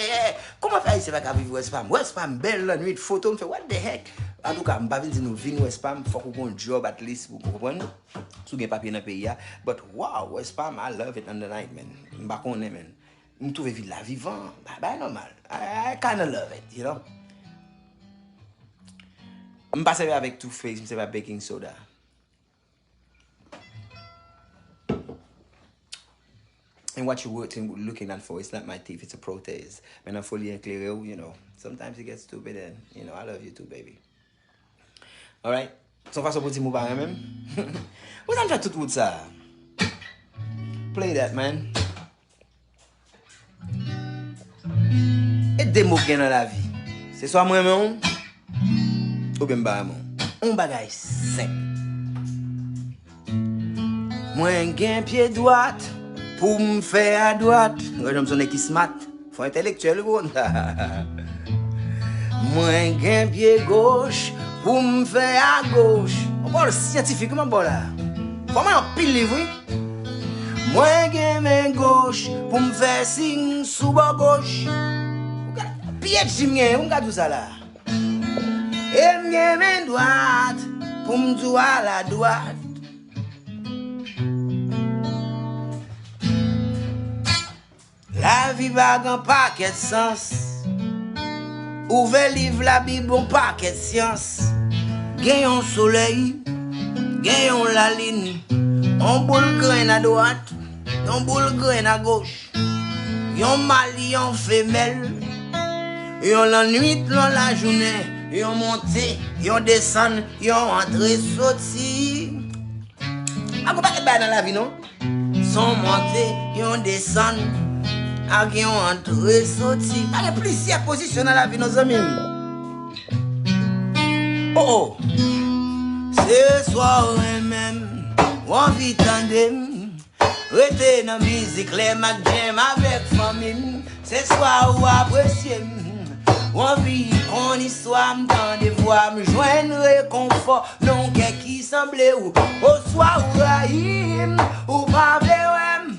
kòman fè Ayisyen pa ka viv West Palm? West Palm bèl lannwit, foto m fè, what the heck? Antouka, m pa vin di nou vin West Palm, fòk ou gon djòb at least, ou konprann? Si w gen papye nan peyi a. But wow, West Palm, I love it on the night, man. M pa konnen, man. M twouve vil la vivan, bagay nòmal. I, I kinda love it, you know? M pa sèvi avèk Too Faced, m sèvi avèk baking soda. And what you were looking out for, it's not my thief, it's a protest. Men nan foli eklere w, you know, sometimes you get stupid and, you know, I love you too, baby. Alright? Se yon fason pou di m ou pa renmen m. Ou sa m fè tout wout sa? Play that, man. E de mo k gen nan lavi. Se swa m renmen w, oubyen m pa renmen w. Yon bagay senp. Mwen gen pye dwat pou m fè adwat. Gade jan m sonnen ki smart. Fò entèlektyèl ou konn. Mwen gen pye goch pou m fè agoch. Yon pawòl syantifik wi m ap ba w la. Fò mwen anpil liv wi. Mwen gen men goch pou m fè siy sou bò goch. Ou gade, P H D m genyen, ou m ka di w sa la. E m gen men dwat pou m di w al adwat. Lavi pa gen pakèt sans. Ouvè liv Labib, yon pakèt syans. Gen yon solèy, gen yon lalin, yon boul grenn adwat, yon boul grenn agoch, yon mali, yon femèl, yon lannwit, yon lajounen, yon monte, yon desann, yon antre soti. Pa gen pakèt bagay nan lavi non. Son monte, yon desann, ak yon antre soti. Pa gen plizyè pozisyon nan lavi non zanmi m. Oh oh. Se swa w renmen m, w anvi tande m. Rete nan mizik lè m ak Jem avèk fanmi m. Se swa ou apresye m, ou anvi konn istwa m, tande vwa m, jwenn rekonfò nan yon kè ki sanble w. Oswa ou rayi m, ou pa vle wè m,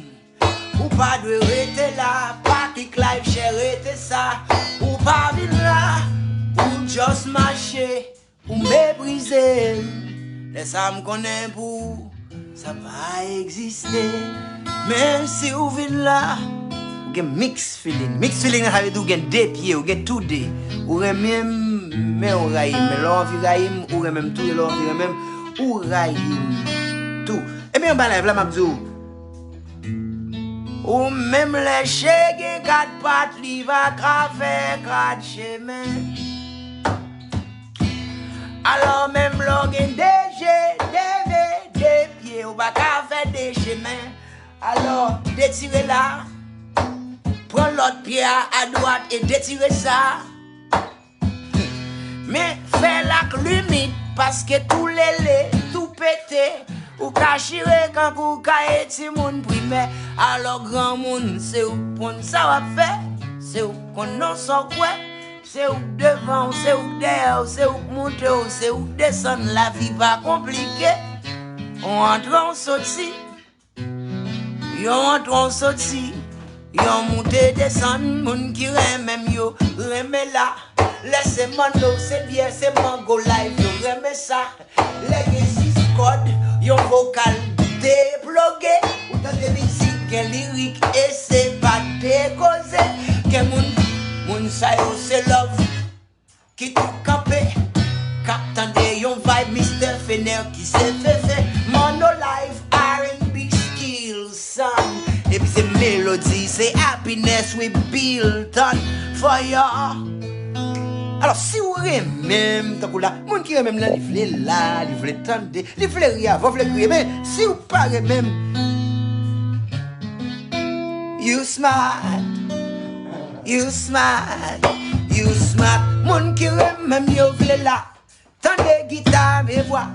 ou pa dwe rete la. Pa klik live, share, rete sa. Ou pa vin la, ou just mache. Ou meprize m, lè sa m konnen pou ou, sa pa egziste. Men si w vin la, ou gen mix feeling. Mix feeling nan sa vle di ou gen de pye, ou gen tou de. Ou renmen m, men ou rayi m. Men lè w anvi rayi m, ou renmen m tou, e lè w anvi renmen m, ou rayi m tou. Ebyen, anba live la, m ap di w, ou menm lè chen gen kat pat, li pa ka fè kat chemen. Alò, menm lè w gen de je, de men, de pye, ou pa ka fè de chemen. Alò, detire la, pran lòt pye a adwat e detire sa. Men fè l ak limit, paske tou lele, tou pete, ou ka chire kankou kaye timoun primè. Alò, granmoun, se ou k konn sa w ap fè, se ou k konn non sa w kwè. Se ou k devan w, se ou k dèyè w, se ou k moute w, se ou k desann, lavi pa konplike. On antre, on soti, yon antre, on soti, yon moute, desann, moun ki renmen m yo renmen la. Lè se manno, se byè, se mango live, yo renmen sa. Lè gen sis kòd, yon vokal deploge. Ou tande mizik, gen lirik, e se pa de koze. Gen moun, moun sa yo se love ki tou kanpe, k ap tande yon vibe Mister Fener ki se fefe. Manno live, R and B skill sound. Epi se melodi, se happiness we build on for y'all. Alò, si w renmen m tankou la, moun ki renmen m lan, li vle la, li vle tande, li vle ri avan, vle kriye, men si w pa renmen m, you smart, you smart, you smart. Moun ki renmen m, yo vle la. Tande gita, men vwa,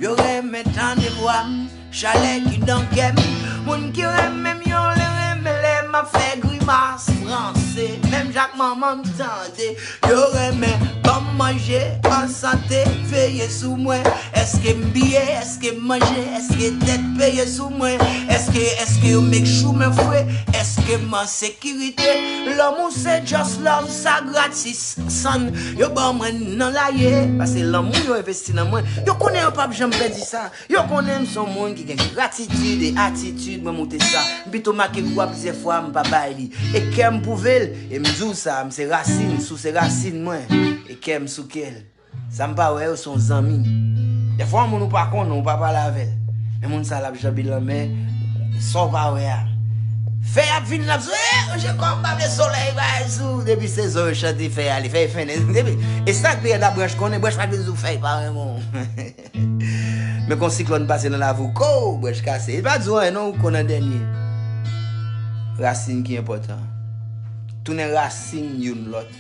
yo renmen tande vwa m. Chalè ki nan kè m. Moun ki renmen m, yo vle renmen lè m ap fè grimas franse. Menm jan ak manman m tande. Yo renmen ban m manje an sante, veye sou mwen. Èske m biye, èske m manje, èske tèt peye sou mwen? Èske, èske yo make sure mwen fre? Èske m an sekirite? Lanmou se just love, sa gratis, san yo ban mwen nan laye. Paske lanmou yo envesti nan mwen. Yo konnen yo p ap janm pèdi sa. Yo konnen m se yon moun ki gen gratitid e atitid, mwen moute sa. M pito make kou a plizyè fwa, m pa bay li. E kè m pwouve l, e m di w sa, m se rasin, si w se rasin mwen, e kè m sou kè l. Sa m pa wè yo se yon zanmi. Dèfwa yon moun ou pa konnen, ou pa pale avè l. Men moun sa l ap janbe lanmè, sa w pa wè a. Fèy ap vin, l ap sou, eh, je kòm pa vle solèy bay sou. Depi sezon yo chante fèy ale, fèy fennen. Depi, e sa k pi rèd la, branch konnen, branch pa t vin sou fèy pa renmen w. Men kon siklòn pase nan lavi w, ko, branch kase. E pa di w anyen non, ou konn an dènye. Rasin ki enpòtan. Tounen rasin youn lòt.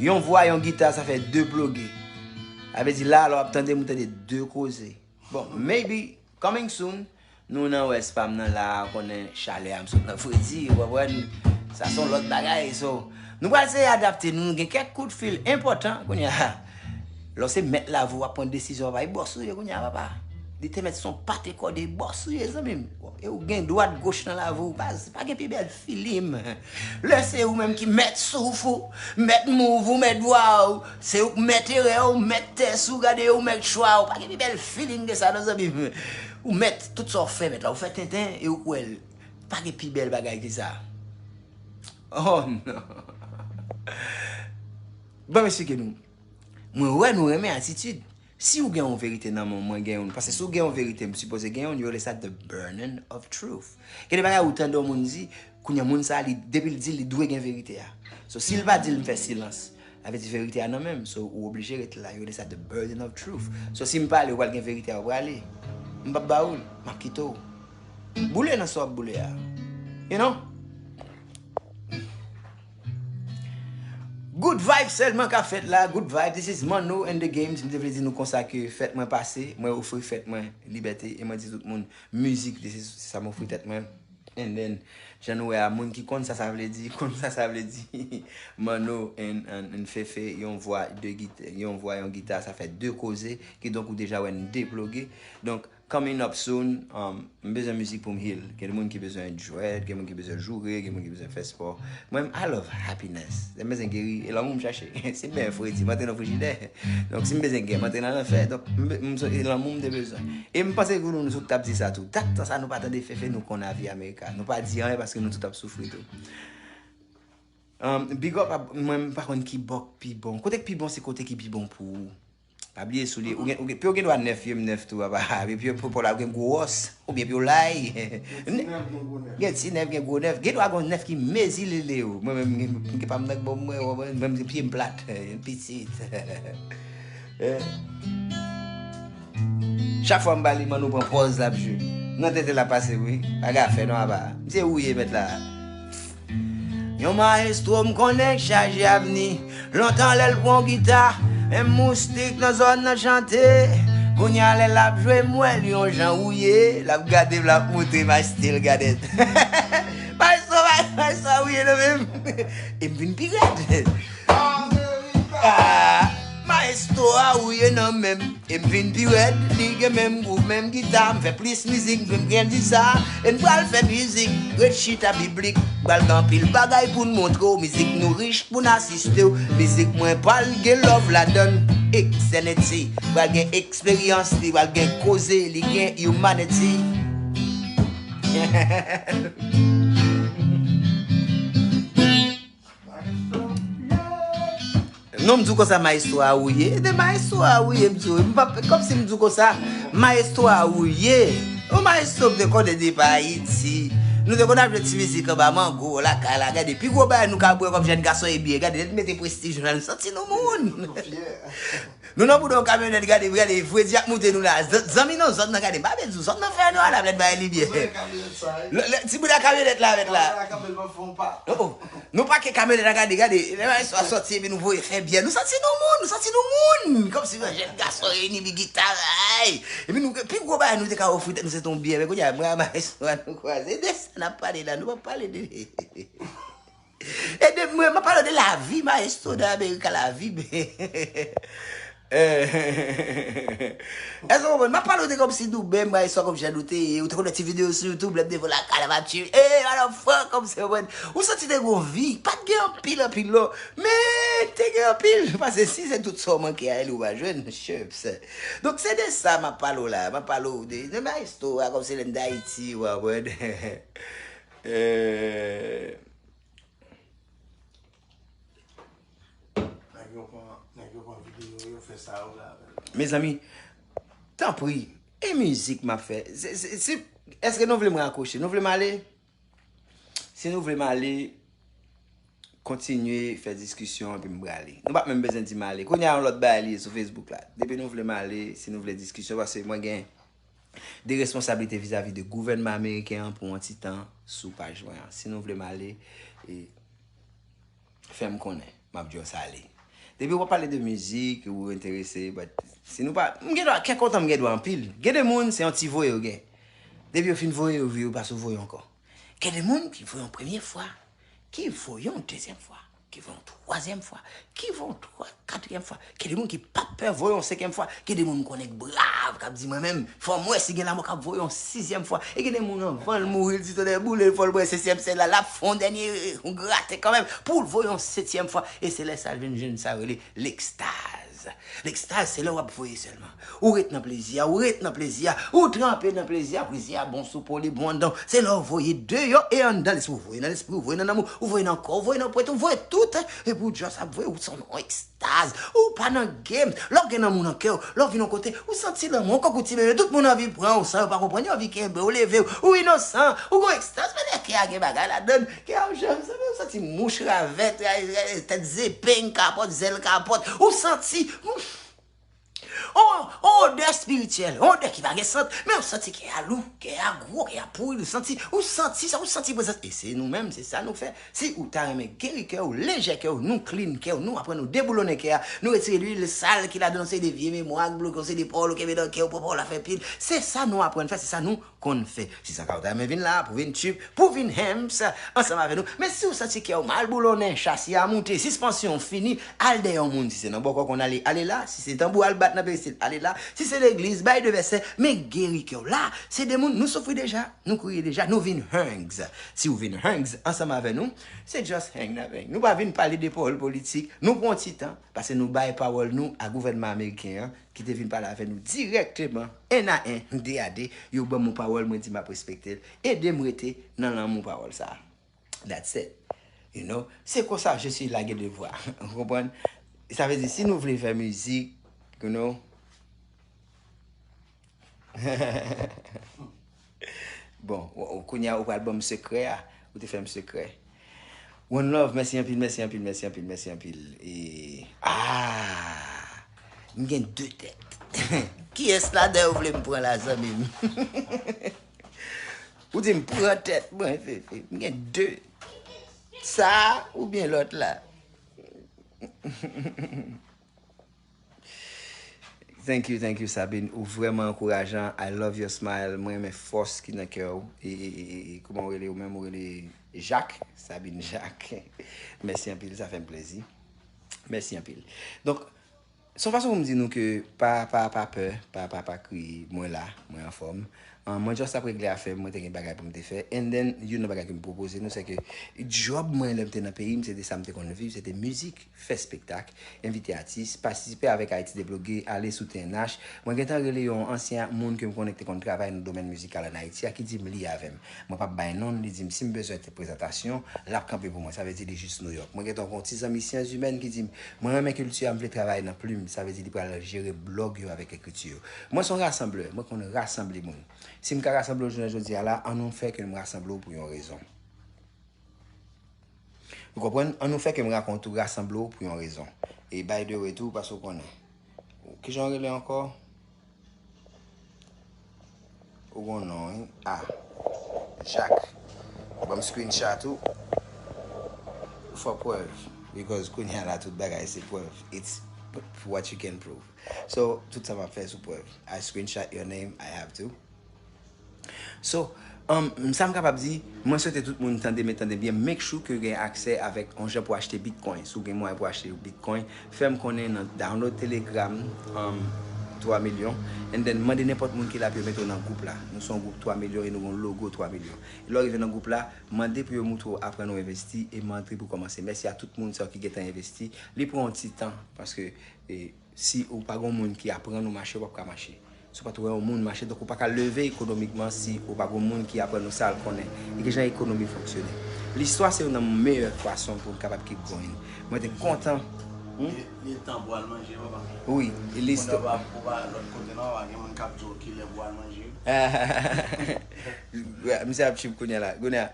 Yon vwa, yon gita, sa fè de ploge. Sa vle di la, lè w ap tande m, ou tande de koze. Bon, maybe, coming soon, nou nan wès pa m nan la, konnen chalè a m sot nan fredi, ou konprann? Sa se yon lòt bagay, so, nou pral eseye adapte nou, nou gen kèk kout fil enpòtan, kounye a, lè w se mèt lavi w, w ap pran desizyon, papa, e bòs ou ye, kounye a, papa. Li te mèt se yon pate kòde, bòs ou ye, zanmi m. E ou gen dwat goch nan lavi w, pa, pa gen pi bèl filim. Lè se ou menm ki mèt souf ou, mèt move ou, mèt vwa ou, se ou k mèt erè ou, mèt tès ou, gade ou mèt chwa ou. Pa gen pi bèl feeling ke sa non, zanmi m. Ou mèt tout sa w fè mèt la, ou fè tenten e ou kwè l. Pa gen pi bèl bagay ke sa. Oh non. Ban m eksplike nou. Mwen wè nou renmen atitid. Si ou gen yon verite nan men w, mwen gen youn. Paske si w gen yon verite, m sipoze gen youn, yo rele sa the burden of truth. Gen de bagay ou tande yon moun di, kounye a moun sa a, li, depi l di l, li dwe gen verite a. So, si l pa di l, m fè silans. Sa vle di verite a nan men m. So, ou oblije ret la. Yo rele sa the burden of truth. So, si m pale, ou pral gen verite a, ou prale. M p ap ba ou l. M ap kite w. Boule nan sa w ap boule a. You know? Good vibe sèlman k ap fèt la, good vibe. This is Manno and the Games. M te vle di nou konsa ke fèt mwen pase, mwen ofri fèt mwen libète, e mwen di tout moun, mizik, this is, se sa m ofri tèt mwen. And then, jan nou wè a, moun ki konn sa sa vle di, konn sa sa vle di. Manno and, and, and Fefe, yon vwa, de gita, yon vwa, yon gita, sa fè de koze, kidonk ou deja wè n deploge. Donk, coming up soon, um, m bezwen mizik pou m heal. Gen moun ki bezwen dread, gen moun ki bezwen joure, gen moun ki bezwen fè spò. Mwen, I love happiness. Lè m bezwen geri, e lanmou m chache. Si m bezwen fredi, m antre nan frijidè. Donk, si m bezwen gè, m antre nan lanfè. Donk, m be-, m so-, e lanmou m te bezwen. E m panse ke nou, nou tout t ap di sa tou. Dat tan sa nou pa tande Fefe, nou konn avi Amerika. Nou pa di anyen paske nou tout ap soufri tou. Um, big up a, mwen, m pa konn ki bò k pi bon. Kote k pi bon, se kote ki pi bon pou ou. Pa bliye soulye. Ou gen, ou gen, pye w gen dwa nèf, pye m nèf tou, papa. Epi pye w, pye w la gen gwo wòs. Oubyen pye w lay. Gen ti nèf, gen gwo nèf. Gen ti nèf, gen gwo nèf. Gen dwa gen nèf ki mezi lele yo. Mwen menm, m gen pa m nan bon mwen, mwen menm pye m plat, pitit. Eh. Chak fwa m ba li, Manno pran pòz l ap jwe. Nan tenten l ap pase, wi. Pa gen afè non, apa. M se ou ye mèt la. Yon mayestwo m konnen k chaje avni. Lontan lè l pran gita, menm moustik nan zòn nan chante. Kounye a lè l ap jwe, m wè l yon jan wouye. L ap gade m, l ap moute, my still got it. Mayestwo, may-, mayestwo a wouye nan men m. E m vin pi rèd. Ah, mayestwo a wouye nan men m. E m vin pi rèd, li gen menm gwouv, menm gita, m fè plis mizik, m vin grandi sa. E n pral fè mizik, ret chita biblik, pral gen anpil bagay pou n montre w, mizik nou rich pou n asiste w, mizik mwen pral gen love ladan l, Xanity, pral gen eksperyans, li pral gen koze, li gen humanity. Non, m di w konsa, mayestwo a wouye. E de mayestwo a wouye, m di w. M pa, kòmsi m di w konsa, mayestwo a wouye. Yon mayestwo m te konnen depi Ayiti. Nou te konn ap jwe ti mizik anba mango, lakay la. Gade, pi gwo bagay nou ka bwè kòm jèn gason e byen. Gade, lè n mete prestij nou la, nou santi nou moun. Nou nan bouda yon kamyonèt, gade, gade, fredi ap moute nou la. Z-, zanmi nan zòn nan, gade, m pa vle di w, zòn nan fè nwa la, lè n bay limyè. Lè, lè, ti bouda kamyonèt la, avèk la. Oh, oh. Nou pake kamyonèt la, gade, gade. Lè mayestwo a sòti, epi nou voye fè byen. Nou santi nou moun, nou santi nou moun. Kòmsi yon jèn gason reyini, bi gita, ay. Epi nou, pi gwo bagay nou te ka ofri tèt nou, se t on byen. Men kounye a, mwen a mayestwo a, nou kwaze. E de sa n ap pale la, nou p ap pale de E de mwen, m ap pale w de lavi, mayestwo, de Amerika, lavi. Èske w konprann? M ap pale w de kòmsi nou menm, mayestwo, kòm jan nou te ye. Ou te konn wè ti videyo sou YouTube, lè m devan lakay la, m ap tchil. E, madan Frank, kòmsi w konprann. Ou santi te gon vi, pa t gen anpil, anpil, non. Men, te gen anpil. Paske si se tout sa w manke a, li ou pa jwenn, chips. Donk, se de sa m ap pale w la. M ap pale w de, de mayestwo a, kòmsi lè n de Ayiti, ou konprann. Eh, Nèg yo pran, nèg yo pran videyo, yo fè sa yo vle avè l. Mezanmi, tanpri, e mizik m ap fè. Se, se, se, èske nou vle m rakwoche? Nou vle m ale? Si nou vle m ale, kontinye fè diskisyon epi m prale. Nou pa menm bezwen di m ale. Kounye a yon lòt bagay li ye sou Facebook la. Depi nou vle m ale, si nou vle diskisyon, paske mwen gen de responsablite vizavi de gouvènman ameriken an pou yon ti tan sou paj mwen an. Si nou vle m ale, e, fè m konnen. M ap just ale. Depi w ap pale de mizik, ou enterese, but si nou pa, m gen dwa, kè kontan m gen dwa anpil. Gen de moun, se yon ti voye yo gen. Depi yo fin voye, yo vire, yo pa sou voye ankò. Gen de moun ki voye yon premye fwa, ki voye yon dezyèm fwa, ki voye yon twazyèm fwa, ki voye yon twa, katriyèm fwa. Gen de moun ki pa pè voye yon senkyèm fwa. Gen de moun m konnen k brav, k ap di mwen menm, fò m wè si gen lanmò k ap voye yon sizyèm fwa. E gen de moun anvan l mouri, l di tonnè boule l, fò l wè setyèm sèl la, l ap fè yon dènye, eh, yon grate kanmenm, pou l voye yon setyèm fwa. E se lè sa l vin jwenn sa yo rele lekstaz. Lekstaz, se lè w ap voye sèlman. Ou ret nan plezi a, ou ret nan plezi a, ou tranpe nan plezi a, plezi a bon sou po, li bon anndan w. Se lè w voye deyò e anndan lespri, ou voye nan lespri, ou voye nan nanm ou, ou voye nan kò, ou voye nan pwent, ou voye tout, epi w just ap voye, ou se yon ekstaz. Ou pa nan game. Lè w gen nanm ou nan kè w, lè w vin yon kote, ou santi lanmou, ou kòk ou ti bebe, tout moun anvi pran w san yo pa konprann, yo anvi kenbe w, leve w, ou inosan, ou gon ekstaz, men lè kè a gen bagay ladann, kè a ap janm sanble, ou santi mouch, ravèt, ra-, ra-, tèt zepeng, kapòt, zèl kapòt, ou santi, ou On, on odè espirityèl, on odè ki pa gen sant, men ou santi kè a lou, kè a gwo, kè a pouri, ou santi, ou santi sa, ou santi prezans. E se nou menm, se sa nou fè. Si ou ta renmen geri kè w, lejè kè w, nou clean kè w, nou aprann nou deboulonnen kè a, nou retire lwil sal ki ladan w, se de vye memwa k bloke w, se de pawòl ou kenbe nan kè w, pran pawòl la fè pil. Se sa nou aprann fè, se sa nou konn fè. Si sa ka ou ta renmen vin la, pou vin tchip, pou vin hams ansanm avè nou. Men si ou santi kè w mal boulonnen, chasi a moute, sispansyon w fini, al dèyè yon moun. Si se nan bòkò konn ale, ale la. Si se tanbou al bat nan peristil, ale la. Si se legliz, bay de vèsè, men geri kè w la. Se de moun, nou soufri deja, nou kriye deja, nou vin hurts. Si ou vin hurts ansanm avè nou, se just hang nan bang. Nou pa vin pale de pawòl politik, nou pran ti tan, paske nou bay pawòl nou a gouvènman ameriken an, ki te vin pale avè nou dirèkteman, en a en, de a de, yo ban m yon pawòl, mwen di m ap respekte l, ede m rete nan lanmou pawòl sa a. That's it. You know? Se konsa, je suis la, gen devwa. Ou konprann? Sa vle di, si nou vle fè mizik, you know, bon, w-, w-, kounye a, ou pral ban m sekrè a, ou te fè m sekrè. One love, mèsi anpil, mèsi anpil, mèsi anpil, mèsi anpil. E, ah, m gen de tèt. Kiyès ladan yo vle m pran la, zanmi m? Ou di m pran tèt mwen, Fefe. M gen de. Sa a oubyen lòt la? Thank you, thank you, Sabine. Ou vrèman ankourajan. I love your smile. Mwen renmen fòs ki nan kè w. E, e, e, e, e, kòman w rele ou menm? Ou rele Jacques? Sabine Jacques. Mèsi anpil, sa fè m plezi. Mèsi anpil. Donk, se yon fason pou m di nou ke pa, pa, pa pè, pa, pa, pa kriye. Mwen la, mwen anfòm. Ah, mwen just ap regle afè m, mwen te gen bagay pou m te fè. And then, youn nan bagay ke m pwopoze nou, se ke djòb mwen lè m te nan peyi m, se de sa m te konn viv, se te mizik, fè espektak, envite atis, patisipe avèk Ayiti Debloge, ale sou T N H. Mwen gentan rele yon ansyen moun ke m konnen ki te konn travay nan domèn mizikal ann Ayiti a, ki di m li avè m. Mwen p ap bay non l, li di m si m bezwen te prezantasyon, l ap kanpe pou mwen. Sa vle di li jis Nouyòk. Mwen gentan gon ti zanmi syans imèn ki di m, mwen renmen kilti a, m vle travay nan plim. Sa vle di li pral jere blòg yo avèk ekriti yo. Mwen se yon rasanblè, mwen konn rasanble moun. Si m ka rasanble w jounen jodi a la, an nou fè ke m rasanble w pou yon rezon. Ou konprann? An nou fè ke m rakonte w, rasanble w pou yon rezon. E by the way tou, paske w konnen. Kijan w rele ankò? Ou gon non, wi. Ah, Jacques. Ban m screenshot ou. Fò prèv. Because kounye a la, tout bagay se prèv. It's p-, what you can prove. So, tout sa m ap fè sou prèv. I screenshot your name, I have to. So, um, sa m kapab di, mwen swete tout moun tande, men tande byen, make sure ke w gen aksè avèk yon jan pou achte Bitcoin. Si w gen mwayen pou achte Bitcoin, fè m konnen nan download Telegram, um, twa milyon, and then mande nenpòt moun ki la pou yo mete w nan gwoup la. Nou se yon gwoup twa milyon e nou gen yon logo twa milyon. E lè w rive nan gwoup la, mande pou yo moutre w aprann ou envesti e mande pou kòmanse. Mèsi a tout moun sa yo ki gentan envesti. Li pran yon ti tan, paske, e, si ou pa gen yon moun ki aprann ou mache, ou p ap ka mache. Si w pa t wè yon moun mache, donk ou pa ka leve ekonomikman si ou pa gen yon moun ki aprann ou sa l konnen. E kijan ekonomi fonksyone. Listwa se youn nan meyè fason pou n kapab keep going. Mwen te kontan Li li tan pou al manje, papa. Wi, li Kounye a w pa, ou pa lòt kote non, pa gen moun k ap di w kilè pou al manje. Misye ap chip kounye a la. Kounye a,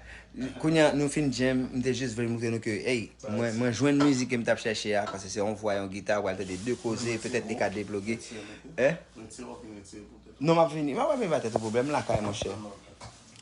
kounye a nou fin jam, m te jis vle montre nou ke, hey, mwen, mwen jwenn mizik ke m t ap chèche a, paske se yon vwa, yon gita, w al tande de koze, petèt li ka debloke. Hein? Retire w, retire pou tèt. Non, m ap vini. M ap vini pa tèt ou pwoblèm lakay, monchè.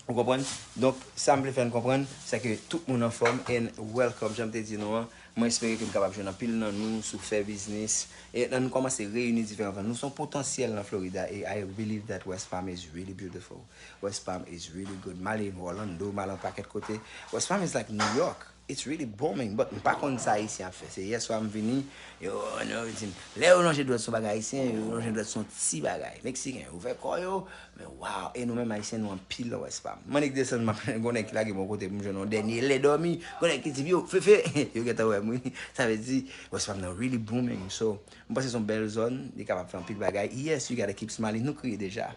Ou konprann? Donk, sa m vle fè n konprann, se ke tout moun anfòm, and welcome, jan m te di nou an. Mwen espere ke m kapab jwenn anpil nan nou sou fè biznis. E nan nou kòmanse reyini diferan van. Nou se yon potansyèl nan Florida, e I believe that West Palm is really beautiful. West Palm is really good. M ale Orlando, m ale yon pakèt kote. West Palm is like New York. It's really booming, but m pa konn sa Ayisyen ap fè. Se yèswa m vini, yo, yo di m, lè yo lonje dwèt sou bagay Ayisyen, yo lonje dwèt sou ti bagay. Meksiken, ouvè kò yo, men wow, e nou menm Ayisyen nou anpil nan West Palm. Mwen nèk desann, m ap gon nèg ki lage m yon kote pou m jwenn yon dènye lè dòmi, gon nèg ki di m, yo, Fefe, yo gentan wè m wi. Sa vle di, West Palm nan really booming, so, m panse se yon bèl zòn, li kapab fè anpil bagay. Yes, you gotta keep smiling, nou kriye deja.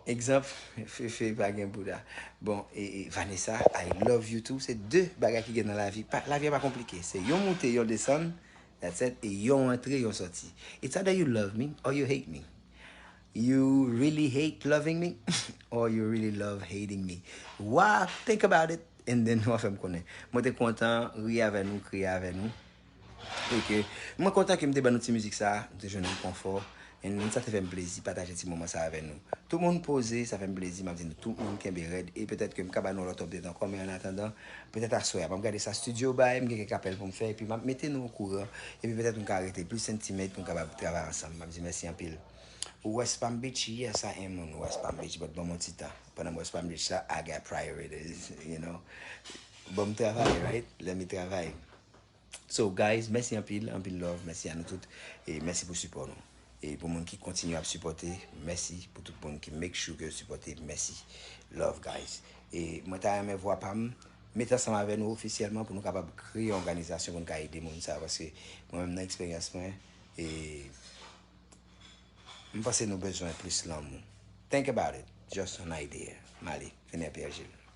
Egzanp, Fefe pa gen bouda. Bon, e, e Vanessa, I love you too. Se de bagay ki gen nan lavi. Pa, lavi a pa konplike. Se yon moute, yon desann, that's it, e yon antre, yon sòti. It's either you love me or you hate me. You really hate loving me or you really love hating me. Wa, think about it, and then w a fè m konnen. Mwen te kontan ri avè nou, kriye avè nou. Ok. Mwen kontan ke m te ban nou ti mizik sa, nou te jwenn rekonfò. And sa te fè m plezi pataje ti moman sa avè nou. Tout moun poze, sa fè m plezi, m ap di nou tout moun kenbe rèd. E petèt ke m ka ba nou lòt update ankò, men an atandan, petèt aswè a, m ap gade sa studio bay, m gen kèk apèl pou m fè, epi m ap mete nou okouran. Epi petèt nou ka rete plis intimate pou n kapab travay ansanm. M ap di mèsi anpil. West Palm Beach, yes, I am on West Palm Beach, but ban m yon ti tan. Pandan m West Palm Beach sa, I got priorities, you know. Ban m travay, right? Let me travay. So, guys, mèsi anpil, anpil love, mèsi a nou tout, e mèsi pou sipò nou. E pou moun ki kontinye ap sipòte, mèsi. Pou tout moun ki make sure ke yo sipòte, mèsi. Love, guys. E mwen ta renmen vwa pa m met ansanm avè nou ofisyèlman pou nou kapab kreye yon òganizasyon pou nou ka ede moun sa, paske mwen menm nan eksperyans mwen, e m panse nou bezwen plis lanmou. Think about it, just an idea. M ale, vini Pierre Gilles.